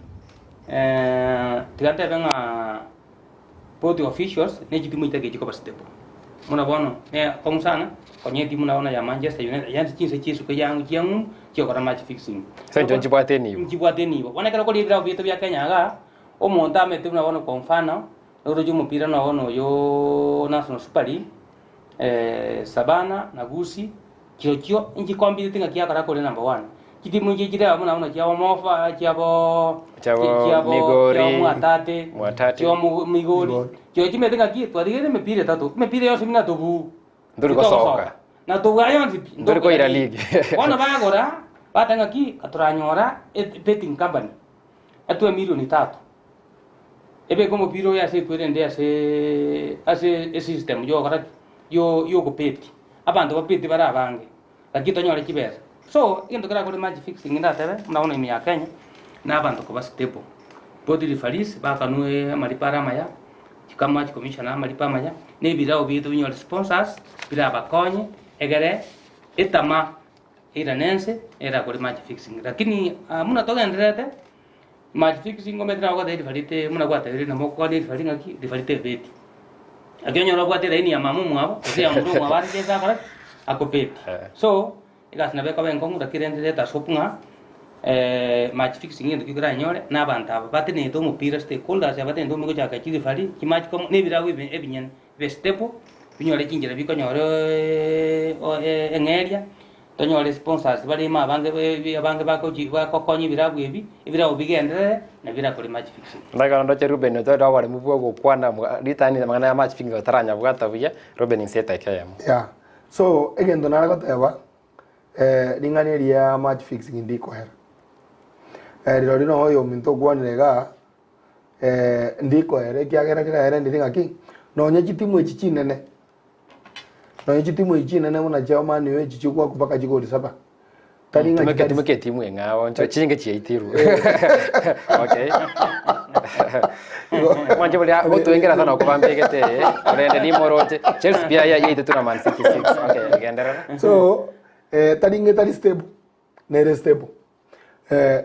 tiga ntebe ng'a both officials ne chitimu chitari chikoba stable. Buna bono, ne akong'u sana, konya etimu buna bono ya Manchester United, yaani chinse chia isiko ya chiang'u chiokora match fixing. Ase eng'encho nchibwate enibo. Nchibwate enibo. Bono ekero okoria ebirabu biaito bia Kenya igaa, omonto amanyete buna bono kwa mfano, oroche omopira buna bono oyooo National Super League, Savannah na Gusii, Chirochio nchikombirete ng'a kiakora kore number one. Chitimu inche chire abwo buna chia Omofa, chiabo Chiabo chiabo Migori, chiabo Mwatate, Mwatate. chiabo Mo- Migori. Migori. Chio chimete ng'aki twatigeire emepira etato, emepira yonsi buna tobuu. Ntori gosoka. Na tobua yonsi pi. Ntori koira league. Bono bagora. Bateba ng'aki gatoranyora ebetting company etoe emilioni tatu, ebeke omopira oyo ase ekwerende ase ase esystem yogokora ki? Yo yokobeti. Abanto babeti bare abange, lakini tonyore chibesa. So, egento kerakore match fixing ndatebe, buna bono ime ya Kenya, na abanto koba stable. Both referees bakanwe amaripo are amaya, chikama chikomishona amaripo amaya, na ebirao biaito binyore sponsors, birabakonye, egere etama eirane ense erakore match fixing. Lakini buna togendererete, match fixing omanyete nabo ogoteba referee te buna gwatebire nabo okokwania referee ng'aki, referee tebeti. Lakini onyore obwate elaini ya mama omwabo, gose ya momura omwabo are gese akore ki? Akobeti. So, egasi nabo ekoba enkong'u lakini rende let us hope ng'a match fixing egento ki koranyore, na abanto aba batenenete omopira stakeholders aba batenenete omopira gochaka chireferee, chimatch komo, na ebirabo ebi ebinyene. Bibe stable, binyore chinchera bikonyora eng'eria, tonyore sponsors bare ime abange abange bagochi bagokonya ebirabu ebi, ebirabu bigenderere na birakore match fixing. Ndagera ndoche Reuben otore oboremu bwa ogokwana ritang'ani amang'ana ya match fixing otaranyabwata buya, Reuben inse etake eyemo. Yeah. So egento nare goteba ring'ana eri ya match fixing ndikoera. Rirorio noyo oyominto okwanire igaa. ndikoera ekiagera riraere ndiri ng'aki, nonye chitimu echi chinene, nonye chitimu echi chinene buna chia Man U echi chigwakwa mpaka chigori saba, tari ng'a Tumeke chitari tumeke etimu eng'ao ncho chinge chiaitirwe. Okay. Mwanche buria gotwengera sana okobambegete eh. Korende nimoroche Chelsea pia yaitete na Man City 6. Okay, genderera. So, tari ng'a etari stable, nere stable.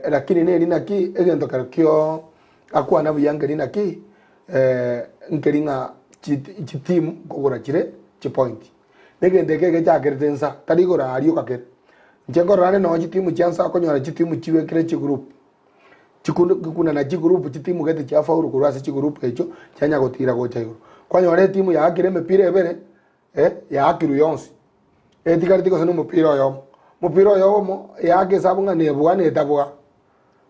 Lakini neri naki egento kero kio akwana buya nkeri naki nkeri ng'a chitimu nkogora chire chipoint. Na egento eke egechakerete nsa tari igoro aria okakere. Inche nkorora are nonye chitimu chia nsa okonyora chitimu chibekire chigroup chikunana chigroup chitimu gete chia faulu korwa ase chigroup echio chianya gotira gocha igoro. Kwanyora etimu yaakire emepira ebere yaakirwe yonsi. Etigareti gose nomopira oyomo. Omopira oyomo eaka esabu ng'a nebua na etabua,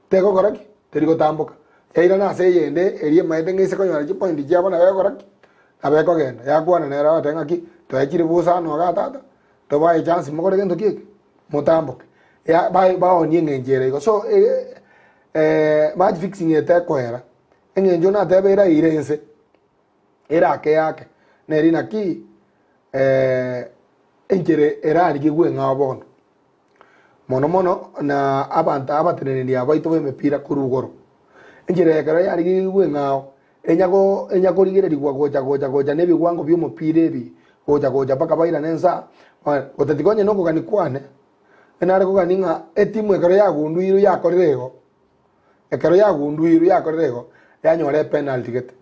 tegokora ki? Teri gotamboka. Yairana ase eyende eria emaete ng'a ase konyora chipointi chiabo nabo egokora ki? Nabo ekogenda. Yakwana nere agotebi ng'aki, toechire bosa ano igaa tata, tobae echance mokore gento ki eke? Motamboke. Ya ba baonie eng'encho ere igo. So match fixing eye tekoera, eng'encho natebe eraire inse. Erake yake neri naki enchera erarigigwe eng'ao bono. Mono mono na abanto abateneneri abaito b'emepira korwa igoro. Enchera eye ekero yarigigwe eng'ao, enya enya korigererigwa gocha gocha gocha na ebigwango bi'omopira ebi gocha gocha mpaka bairane nsa, gotatiga onye nokogania kwane, nare kogania ng'a etimu ekero yagunduirwe yakorire igo. Ekero yagunduirwe yakorire igo, yanyora epenalty gete.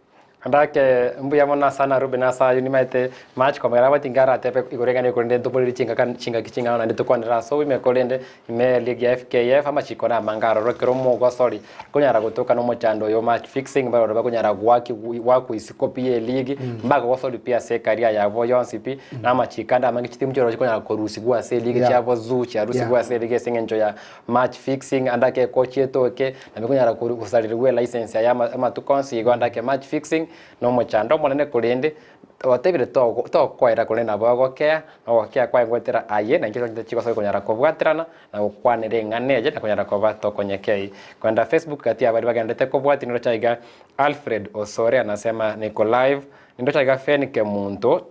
Andake mbuya mono sana Reuben ase ayio nimaete match komera abwo tingaratebe igoro egende korende ntoboreri chingaka chingaki ching'ao naende tokwanere ase oboime korende ime league ya FKF amachiko namange aroro ekero omogosori konyara gotoka na omochando oyo match fixing baroro bakonyara goaki goakwa isiko pi ye league mbakogosori pi ase ecareer yabo yonsi pi na amachiko ande amange chitimu chiororo chikonyara korusigwa ase eleague Yeah. chiabo zoo chiarusigwa Yeah. ase eleague ase eng'encho ya Match fixing ande ake ekochi etoke, nabo ekonyara gosaririgwa elicense yaye amatuko onsi igo ande ake match fixing na omochando omonene korende otebire tokoera korende nabo ogokea, na ogokea kwaye ngoetera aye na inche chigosoa konyara kobwaterana na gokwanera eng'ana eye na konyara koba tokonyekei. Kogenda Facebook gati ya baria bagenderete kobwatia nindoche aiga Alfred Osore anasema niko live, nindoche aiga Fenny Kemunto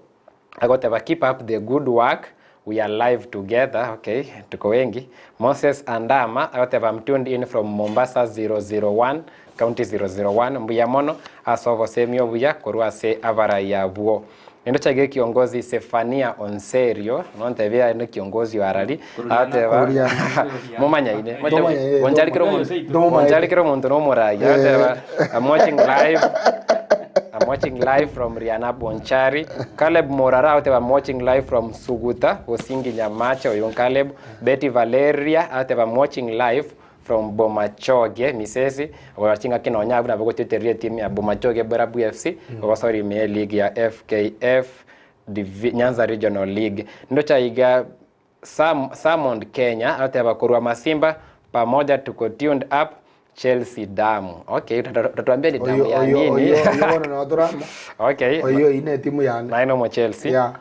Agoteba keep up the good work we are live together okay tuko wengi Moses Andama agoteba I'm tuned in from Mombasa 001 county 001 mbuya mono ase obosemia obuya korwa ase abarai abwo Naende chaiga ekiongozi Sefania Onserio nontebie aye ne kiongozi o arari agoteba momanyaine Bonchari kera omonto Bonchari kera omonto nomorai agoteba I'm watching live I'm watching live from Riana Bonchari. Caleb Morara agoteba I'm watching live from Suguta, Bosingi Nyamache, oyo Caleb. Betty Valeria agoteba I'm watching live from Bomachoge, Misesi. Oyo ching'aki nonya abwo nabo gotetereria etimu ya Bomachoge Borabu FC, ogosora ime ye league ya FKF Divi, Nyanza Regional League. Ndocha iga Sam, Samond Kenya agoteba korwa Masimba pamoja tuko tuned up Chelsea damu. Okay, utatuambia ni damu Oyo ya oyo nini? oyo oyo bono nabo torama. Okay. Oyo eyio ne etimu yane. Naye nomo Chelsea. Yeah.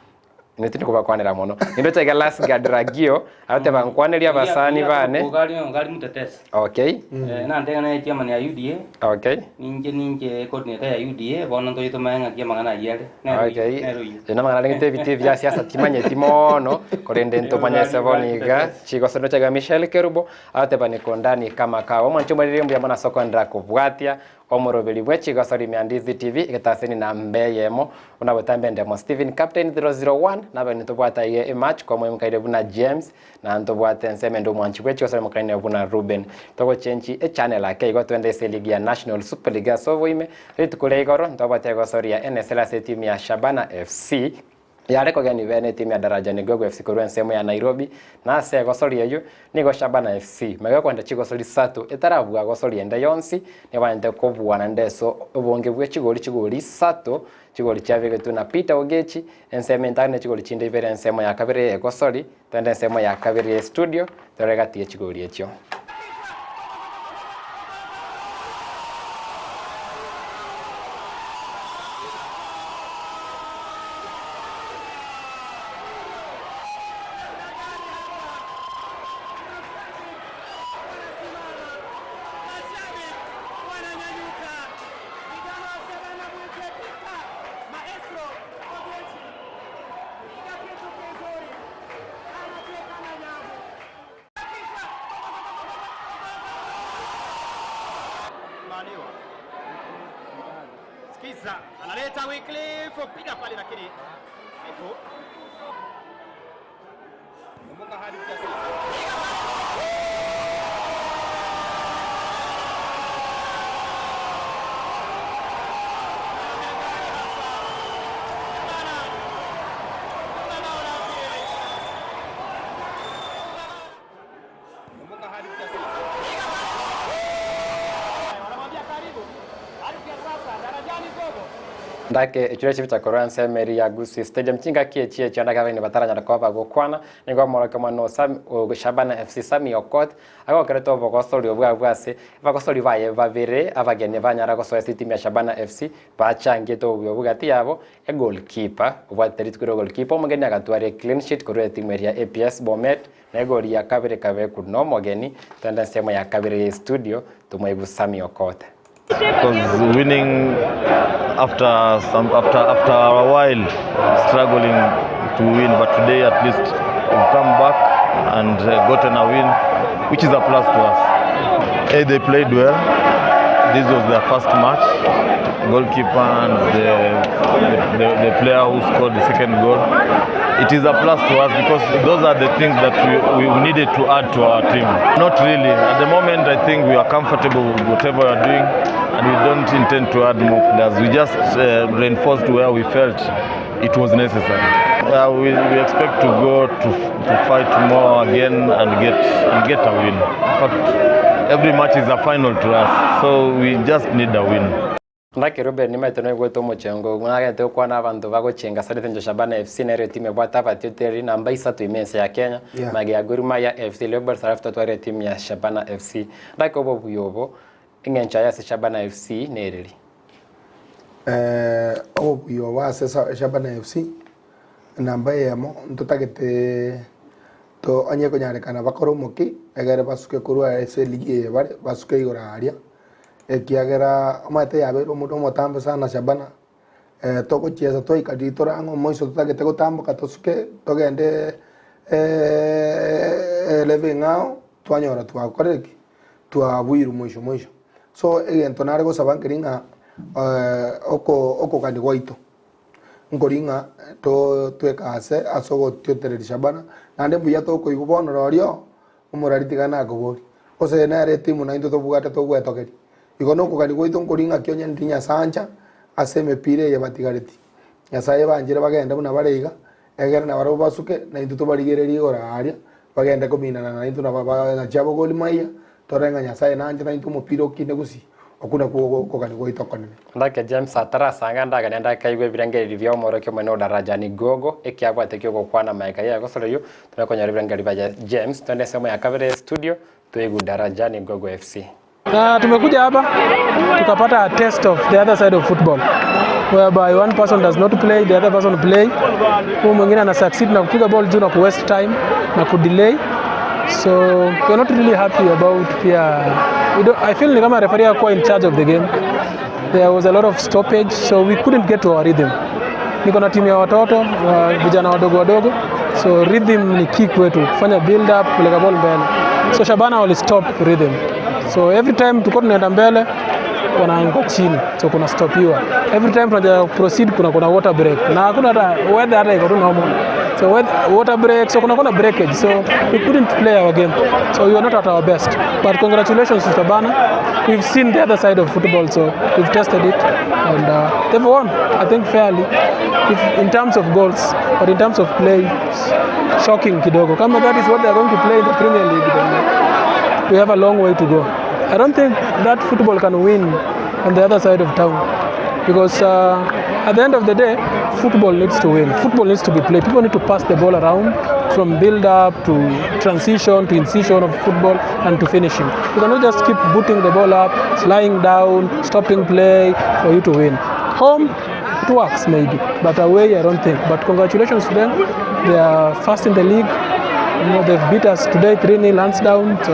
Nitindi kobakwanera mono. Nindo chaiga Lasgard Ragio. Agoteba nkwanerie abasani bane. Ogari ogari mutetesi. Okay. Eh, nantega naye chairman ya UDA. Okay. Ninche ninche coordinator ya UDA bono ntoche tomanye ng'aki amang'ana ayio are. Nero oyio, Okay. nero oyio. Ere namang'ana arenge ebiti bia siasa timanyeti mono, korende ntomanye ase bono iga chigosondo chiaga Michelle Kerubo, agoteba niko ndani kama kawa. Omwancho omoriri mbuya mono ase okoenderera kobwatia omoroberi bwe chigosori ime ya Ndizi TV, egetaseni namba eyemo, buna botambe endemo Stephen Captain 001, nabe ntobwate aiga ematch kwa moimokaire buna James, Na ntobwate ensemo ende omwanchi bwe chigosori mokaine buna Ruben. Togochenchi echannel ake igo twende ase eligi ya National Super League ase oboime. Rituko ria igoro ntobwate egosori ya NSL ase etimu ya Shabana FC yare kogeni bene etimu ya Daraja Nigogo FC korwa ensemo ya Nairobi. Na ase egosori eyio nigo Shabana FC magega kwenda chigosori isato etarabua gosori ende yonsi nigo banyarete kobua naende ase obonge bwe chigori chigori isato chigori chiabegetwe na Peter Ogechi ensemo entang'ani ne chigori chinde ibere ensemo ya kabere ya egosori. Twende ensemo ya kabere ye studio torore gati ye chigori echio. Sikiza, analeta Wycliffe, piga pale lakini haipo. Kumbuka hadi kufikia sasa. Kumbuka hadi kufikia sasa. Wanamwambia karibu. Hadi kufikia sasa darajani Gogo. Ndake echiro chibicha korwa ensemo eria ya Gusii Stadium chingaki echi echio ndake abageni bataranyara koba bagokwana nigo omorokia omwana o Sam o Shabana FC Sammy Okot agokerete obogosori obwo abwo ase abagosori baye babere abageni banyara gosoa ase etimu ya Shabana FC bachangete obuya obwo gati yabo egoalkeeper obwatete rituko ria goalkeeper omogeni agatwara eclean sheet korwa etimu eria ya APS Bomet na egori ya kabere kabeku na omogeni twende ensemo ya kabere ya studio tomoigwe Sammy Okot. Because winning after some after after a while struggling to win, but today at least we've come back and gotten a win, which is a plus to us. Hey, they played well. This was their first match. Goalkeeper and the, the, the, the player who scored the second goal. It is a plus to us because those are the things that we, we needed to add to our team. Not really. At the moment, I think we are comfortable with whatever we are doing and we don't intend to add more players. We just reinforced where we felt it was necessary. We, we expect to go to, to fight more again and get, and get a win. In fact, every match is a final to us, so we just need a win. Naki Ruben nimaete noigwete omochengo ogwo nagete gokwana abanto bagochenga ase ritincho Shabana FC nero etimu ebwate abatiotereri namba isato ime ense ya Kenya Yeah. mage ya Gor Mahia FC Leopards alafu totware etimu ya Shabana FC. Naki obobuya obo eng'encho yaye ase Shabana FC nereri? Eh, obobuya obo ase Sa- Shabana FC namba eyemo ntotagete to onye konyarekana bakore omoki egere basuke korwa ase eligi eye bare basuke igoro aria ekiagera omanyete yabeire omonto omotambe sana Shabana eh, togochiesa twaika riria tore ang'e omoiso totagete gotamboka tosuke togende elevel eng'ao twanyora twakorire ki twabuirwe moiso moiso. So egento nare gosaba nkeri ng'a oko okogani gwaito nkori ng'a to twekase ase ogotiotereria Shabana naende mbuya tokoigwa bono rorio omorari tiga nakobori gose nere etimu naintwe tobwate togwetogeria. Igo na okogani gwaito nkori ng'aki onye ndiri Nyasae ancha ase emepira eye batigareti. Nyasaye banchire bagende buna bare iga, egere nabarabwo basuke, naintwe tobarigererie igoro aaria, bagende kominana naintwe na ba nachia abo Gor Mahia, torore ng'a Nyasaye nanche naintwe omopira okinde gusii, okwo nakwo okogani gwaito okonene. Ndake James atarasanga ndagania ndakaigwa ebirengererio bia omorokia omonene o Darajani Gogo, ekiabwate ki'ogokwana magega y'egosoro eyio, tore konyora ebirengererio bia James. Twende ensemo ya kabere studio, toigwe Darajani Gogo FC. Na tumekuja hapa tukapata a test of the other side of football whereby one person does not play the other person play. Huyu mwingine ana succeed na kupiga ball juu na ku waste time na ku delay. So we are not really happy about pia we don't, I feel ni kama referee hakuwa in charge of the game. There was a lot of stoppage so we couldn't get to our rhythm. Niko na timu ya watoto wa vijana wadogo wadogo, so rhythm ni key kwetu, kufanya build up, kupeleka ball mbele. So Shabana wali stop rhythm, so every time tulikuwa tunaenda mbele wanaanguka chini, so kuna stopiwa every time tunaja proceed, kuna kuna water break na hakuna hata weather, hata iko tu normal, so weather, water break, so kuna kuna breakage, so we couldn't play our game, so we were not at our best, but congratulations to Shabana, we've seen the other side of football, so we've tested it and they've won, I think fairly, if in terms of goals, but in terms of play, shocking kidogo. Kama that is what they are going to play in the Premier League, then we have a long way to go. I don't think that football can win on the other side of town because at the end of the day, football needs to win. Football needs to be played. People need to pass the ball around from build up to transition to incision of football and to finishing. You cannot just keep booting the ball up, lying down, stopping play for you to win. Home, it works maybe, but away I don't think. But congratulations to them. They are first in the league. You know, they've beat us today 3-0 hands down. So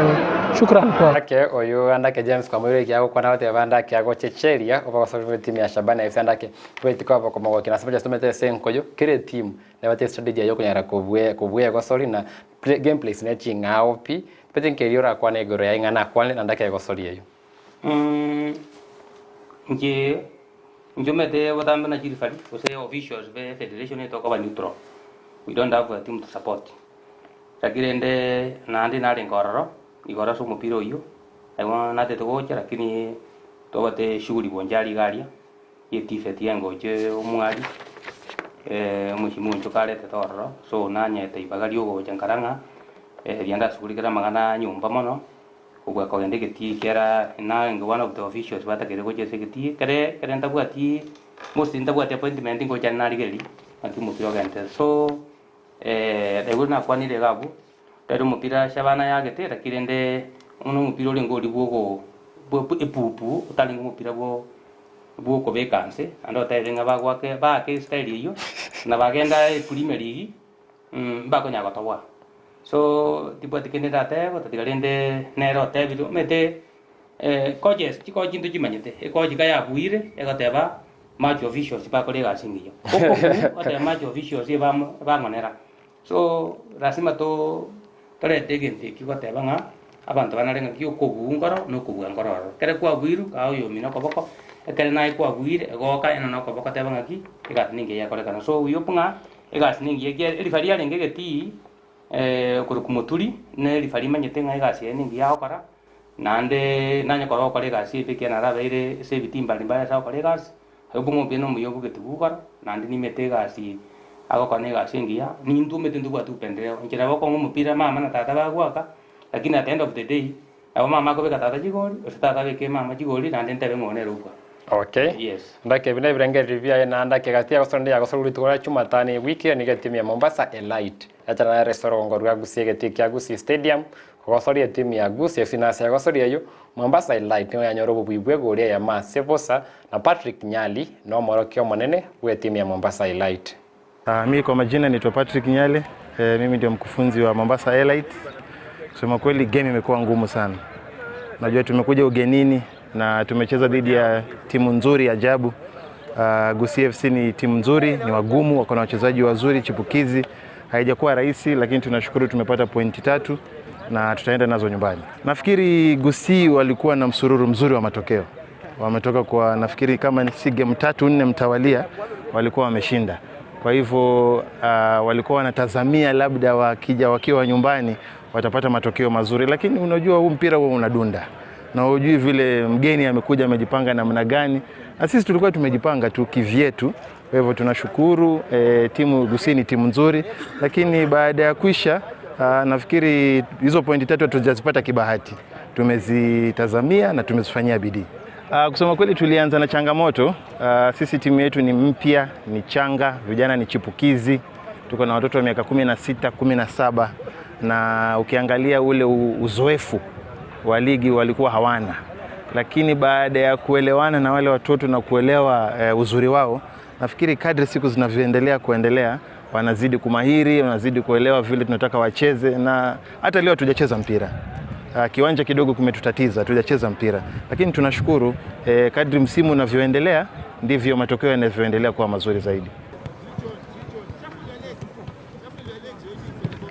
shukran kwa Ndake oyo andake James kwa mwiri kya gukwana bateba ndake agochecheria obagosorire timu ya Shabana FC andake bwetika bakomogo kina sababu tumete senkoyo kire timu na bate strategy yo kunyara kubwe kubwe gosori na play, game place ne ching'ao pi pete nkerio rakwana igoro ya ing'ana kwane na ndake gosori eyo. Nche njomete botambe na chirifari gose officials be federation etokoba neutral, we don't have a team to support, lakini ende naende narenge ororo igoro ase omopira oywo aigo natete gocha, lakini tobate shughuli bonchari iga aria ya etifeti ya engocho omwari omweshimiwa oinche karetete ororo, so nanyete ibaga ria ogocha nkara ng'a riria ndasugurikire amang'ana nyomba mono kobua kogenda egetii kera narenge one of the officials batakeire gocha ase egetii kere kere ntabwati mostly ntabwati appointment ngocha narigereria naki omopira ogendete, so naigure nakwanire iga abwo rero omopira Shabana yagete, lakini rende bono omopira orenge oria bwa ogo bwa epupu otarenge omopira bwo bwa okobeka nse naende otebire ng'a bagoake baake estyle eywo na bagenda epremier league mbakonyara gotoboa, so tibwati kende ndatebe otatiga rende nere otebire omanyete coaches chikochi ntochimanyete ekochi kayabuire egoteba match officials bakore egasi engiya okobu oteba match officials ebamo ebang'onera, so lazima to torete egento ekio goteba ng'a abanto banare ng'aki okobua nkoro na okobua nkoro ororo. Ekere kwabuirwe kaa oyomino okoboko, ekere naye kwabuire egoka eno na okoboko teba ng'aki egasi nengiya yakorekana. So we hope ng'a egasi nengiya ekiagera erifari yarenge egetii okorokwa Moturi, na erifari manyete ng'a egasi yaye nengiya agokora, naende nanye korwa ogokora egasi ebe ekiagera narabeire ase ebitii mbari mbari ase agokora egasi, I hope ng'a obuya na omuya obogete bw'igoro, naende nimete egasi agokora na egasi engiya, nintwe omanyete ntobwati upendeleo, inche nabo okong'a omopira mama na tata bagoaka, lakini at the end of the day, nabo mama akobeka tata chigori, gose tata abeke mama chigori, naende ntebe ng'a one nere okwa. Okay. Yes. Ndake buna ebirengererio biaye naende ake gati yagosora nde yagosora rituko ria Jumatano ewiki eye nigo etimu ya Mombasa Elite yachana nere ase orogongo rwa Gusii egetii kia Gusii Stadium kogosoria etimu ya Gusii FC na ase egosoria eyio Mombasa Elite nigo yanyora obobui bw'egori eyemo ase bosa na Patrick Nyali na omorokia omonene bw'etimu ya Mombasa Elite. Mi kwa majina naitwa Patrick Nyale. Mimi ndio mkufunzi wa Mombasa Elite. Kusema kweli game imekuwa ngumu sana. Najua tumekuja ugenini na tumecheza dhidi ya timu nzuri ajabu. Gusii FC ni timu nzuri, ni wagumu, wako na wachezaji wazuri chipukizi. Haijakuwa rahisi, lakini tunashukuru tumepata pointi 3 na tutaenda nazo nyumbani. Nafikiri Gusii walikuwa na msururu mzuri wa matokeo. Wametoka kwa nafikiri kama si game 3-4 mtawalia walikuwa wameshinda. Kwa hivyo walikuwa wanatazamia labda wakija wakiwa nyumbani watapata matokeo mazuri, lakini unajua huu mpira huwa unadunda na hujui vile mgeni amekuja amejipanga namna gani, na sisi tulikuwa tumejipanga tu kivyetu. Kwa hivyo tunashukuru timu Gusii ni timu nzuri, lakini baada ya kuisha nafikiri hizo pointi 3 hatujazipata kibahati, tumezitazamia na tumezifanyia bidii. Kusema kweli tulianza na changamoto. Sisi timu yetu ni mpya, ni changa, vijana ni chipukizi. Tuko na watoto wa miaka 16, 17 na ukiangalia ule uzoefu wa ligi walikuwa hawana. Lakini baada ya kuelewana na wale watoto na kuelewa uzuri wao, nafikiri kadri siku zinavyoendelea kuendelea wanazidi kumahiri, wanazidi kuelewa vile tunataka wacheze, na hata leo hatujacheza mpira. Kiwanja kidogo kimetutatiza, hatujacheza mpira, lakini tunashukuru kadri msimu unavyoendelea ndivyo matokeo yanavyoendelea kuwa mazuri zaidi.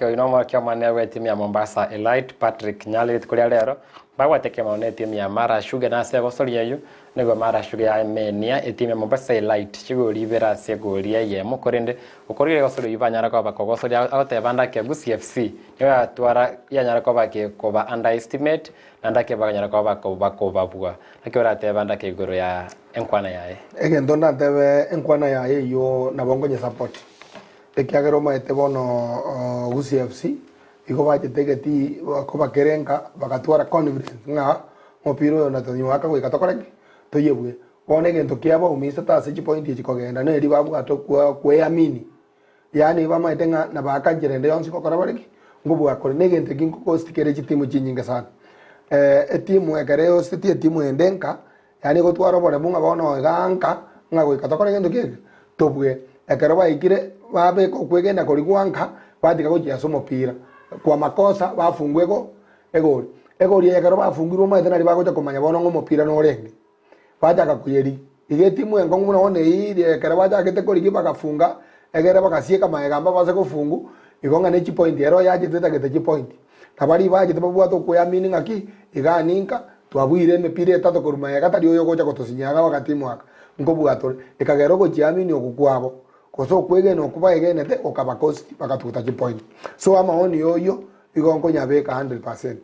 Oyo nomorokia omwane bwa etimu ya Mombasa Elite Patrick Nyali rituko ria rero bagwate kemao na etimu ya Mara Sugar na ase egosoria eyio nigo Mara Sugar yamenia etimu ya Mombasa Elite chigori ibere ase egori eyemo korende okorire egosoria eyio banyara koba bakogosoria agoteba ande ake Gusii FC nigo yatwara yanyara koba gekoba underestimate naende ake bakanyara koba bako bakobabua naki oratebe ande ake igoro ya enkwana yaye. Egento ndatebe enkwana yaye eyio nabo nkonye support. Ekiagera omanyete bono Gusii FC igo bachete egetii kobakerenga bagatwara confidence ng'a omopira oyo natonyuaka goika tokore ki? Toyebue. Bono egento kiabaumisete ase chipoint echi kogenda neri babwate okweamini. Yaani bamaete ng'a nabaka nchera ende yonsi gokora bare ki? Nkobua kore. Na egento eki nkokost kere chitimu chinyinge sana. Etimu ekero eoseti etimu ende nka, yaani egotwara oboremu ng'a bono igaa nka, ng'a goika tokore gento ki eke? Tobue. Ekero baikire, babeka okwegena koria gwa nka, batiga gochia ase omopira. Kwa makosa, bafungwa ego egori. Egori eye ekero bafungirwe omanyete nari bagocha komanya bono ng'a omopira norenge. Bachaka koyerigia. Iga etimu enkong'u buna bono eyio ere ekero bachagete korigia bagafunga, egere bagasieka magega mbabase kofungu, igo ng'a ne chipoint ero yachete etagete chipoint. Na baria bachete babwate okweamini ng'aki, igaa ninka, twabuire emepira etato korwa magega tari oyo ogocha gotosinyera iga bagatimu aka, nkobua tore. Ekagera ogochiamini okwo kwabo, gose okwegena okwo baegenete gokabacost bagatuta chipoint. So amaoni oyio, igo nkonyabeka 100%.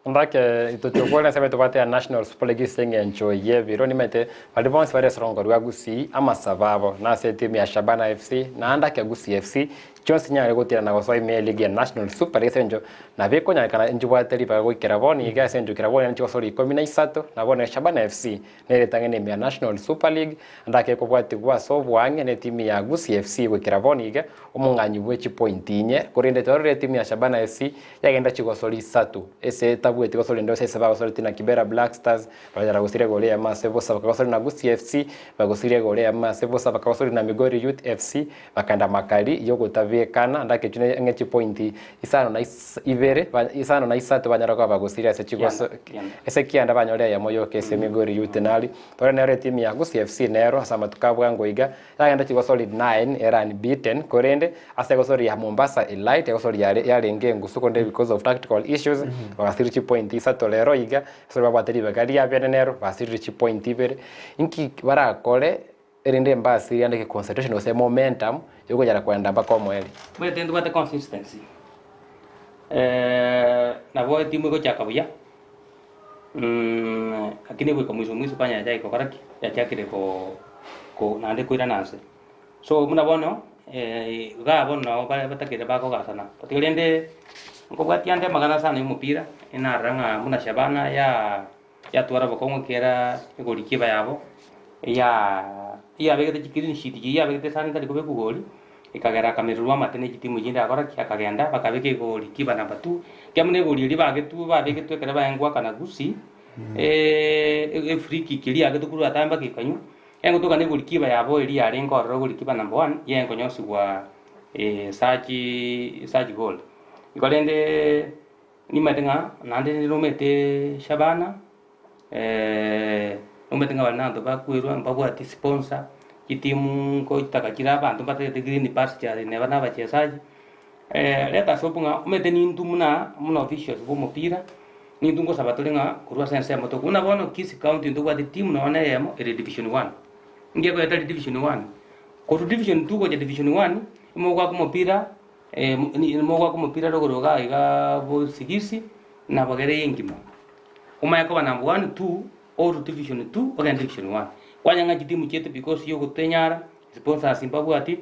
Ndake tochokore ensemo tobwate ya National Super League ase eng'encho y'ebiro nimanyete baria bonsi bare esorongo rwa Gusii amasabo abo nase etimu ya Shabana FC naende ake Gusii FC chionsi chinyare gotiirana gosoa ime y'eligi ya National Super League ase eng'encho nabo ekonyarekana nchibwate ribaga goikera bono iga ase eng'encho kera bono nchigosora ikomi na isato na bono Shabana FC nere etang'ani ime ya National Super League naende ake ekobwatigwa ase oboang'e na etimu ya Gusii FC goikera bono iga omong'anyi bwe chipointi inye korende torore etimu ya Shabana FC Yagenda chigosori isato, ase etabueti gosori ende gose ase bagosoreti na Kibera Black Stars, bakanyara gosiria egori eyemo ase bosa, bakagosori na Gusii FC, bagosiria egori eyemo ase bosa, bakagosori na Migori Youth FC, bakagenda makari yogotabekana, ndake echio ne ang'e chipointi isano na is ibere ba isano na isato banyara koba bagosiria ase chigoso Kianda, ase kianda banyore eyemo yoka ase Migori Youth nari. Tore nero etimu ya Gusii FC nero ase amatuko a bwango iga, Yagenda chigosori nine ere unbeaten korende ase egosori ya Mombasa Elite egosori yare yarenge engusu korende because of tactical issues bagasiri chipoint isato rero iga ase babwate ribaga ria bene nero basirire chipoint ibere inki barakore erinde mbasiri ande concentration gose momentum yokonyara koenda mpaka omoerio. Omanyete ntobwate consistency nabo etimu egochaka buya Lakini goika mwisho mwisho kwanya yachakire gokora ki? Yachakire ko ko naende koirana nse. So buna bono igaa bono nabo bare batakire bakogasana. But rende nkobwatia ande amang'ana sana ya omopira, narora ng'a buna Shabana ya yatwara obokong'u ekiagera egolikiba yabo ya yabegete chi clean sheet chiria yabegete sana etari kobekwa gori. Ekagera akamererwa amate ne chitimu chinde agakora ki? Akagenda, bakabeka egori kiba number two. Ekiagera buna egori eria bagetwe babegetwe ekero baengwaka na Gusii, efree kick eria yagetwe korwa atambe mpaka ekanywa, egotoka na egori kiba yabo eria yarenge ororo egori kiba number one, yengonyosiwa search search goal. Igo rende nimanyete ng'a naende niromete Shabana. Omanyete ng'a baria nabanto bakwerwa mbabwati sponsor, chitimu nkochitaka chire abanto mbatagete green pastures neba na abachesaji, let us hope ng'a omanyete nintwe buna buna officials bwa omopira, nintwe nkosaba tore ng'a korwa ase ensemo toko buna bono Kisii county ntobwate etimu nonye na eyemo ere division one, nki ekoyetari division one? Korwa division two gocha division one, mogoaka omopira mogoaka omopira rogoro igaa igaa bosigisi na bogere engima. Omanye koba number one, two, or division two ogende division one. Kwanya ng'a chitimu chiaito because ya ogotenyara, sponsors mbabwati,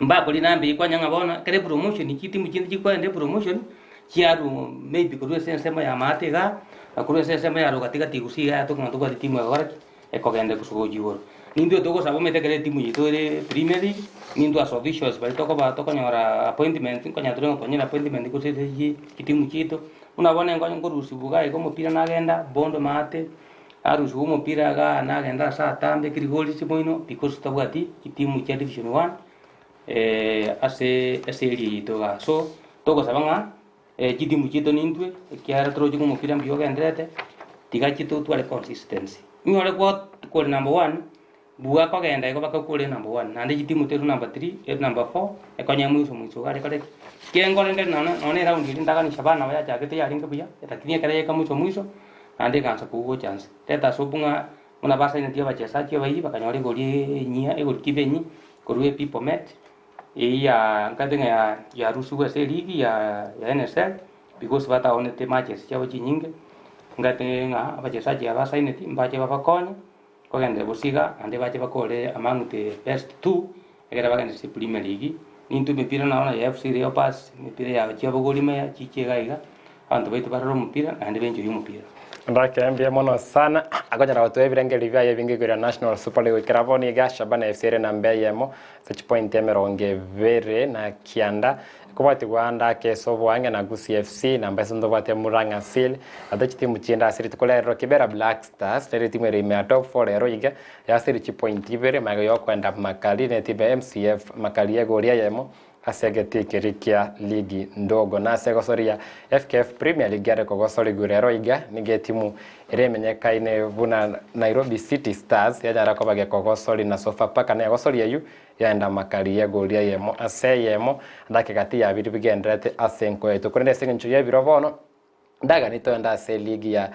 mbakori namba eyio kwanya ng'a bono ekero epromotion chitimu chinde chikoenda epromotion, chiarwa maybe korwa ase ensemo ya maate igaa, na korwa ase ensemo ya rogati gati gose igaa tokonyora tobwate timu egokora ki? Ekogenda gosuka gochia igoro. Nintwe togosaba omanyete ekero etimu yaito ere premier league, nintwe as officials baria tokoba tokonyora appointment, nkonyora tore ng'a twanyora appointment gose ase chi chitimu chiaito. Buna bono enkonye nkorusiwa iga iga omopira nagenda bondo maate, narusiwa omopira igaa nagenda ase atambe ekirigori ase moino because tabwati chitimu chia division one. Ase ase area yaito igaa. So, togosaba ng'a chitimu chiaito nintwe, ekiagera toroche ng'a omopira mbuya ogendererete, tiga chitotware consistency. Onyore gwa kore number one, bua kogenda igo mpaka okore number one, naende chitimu teru number three, eru number four, ekonya mwiso mwiso iga arekore ki. Ekiagera nkorenge nonye nonye eround eria ntagani Shabana yachagete yarenge buya, lakini ekero yaika mwiso mwiso, naende egaansa kogocha nse. Let us hope ng'a buna basaineti abachesachi abayia bakanyora egori enyia egori kibe enyia, korwa epipomet, eyio ya nkaete ng'a ya yarusigwe ase eligi ya ya NSL, because bataonete matches chiabo chinyinge, nkaete ng'a abachesachi aba basaineti mbache babakonye, kogenderera gose iga, naende bache bakore among the best two, ekere bagende ase premier league, nintwe emepira naro na ya FC Leopards, emepira ya chiabogori ime chiche iga iga, abanto baito barore omopira naende benchorie omopira. Ndake mbuya mono sana akonyara gotoa ebirengererio biaye ebinge igoro ya National Super League goikera bono iga Shabana FC ere namba eyemo ase chipointi emerongo ebere na kianda ekobwatigwa Ndake ase oboang'e na Gusii FC namba ase ntobwate Murang'a Seal ate chitimu chinde ase rituko ria rero Kibera Black Stars nere etimu ere ime ya top four rero iga yasire chipointi ibere magega yokoenda Makali ne etimu ya MCF Makali egori eyemo Ase egetii keria kia ligi ndogo na ase egosoria FKF Premier League yare kogosorigwa rero iga, nigo etimu eria emenyekaine buna Nairobi City Stars yanyara koba gekogosori na Sofapaka na egosoria eyio yaenda makari y'egoli eyemo ase eyemo dakika tiyabiri bigendererete ase enko yaito. Korende ase engencho y'ebiro bono, Ndagani toende ase eligi ya.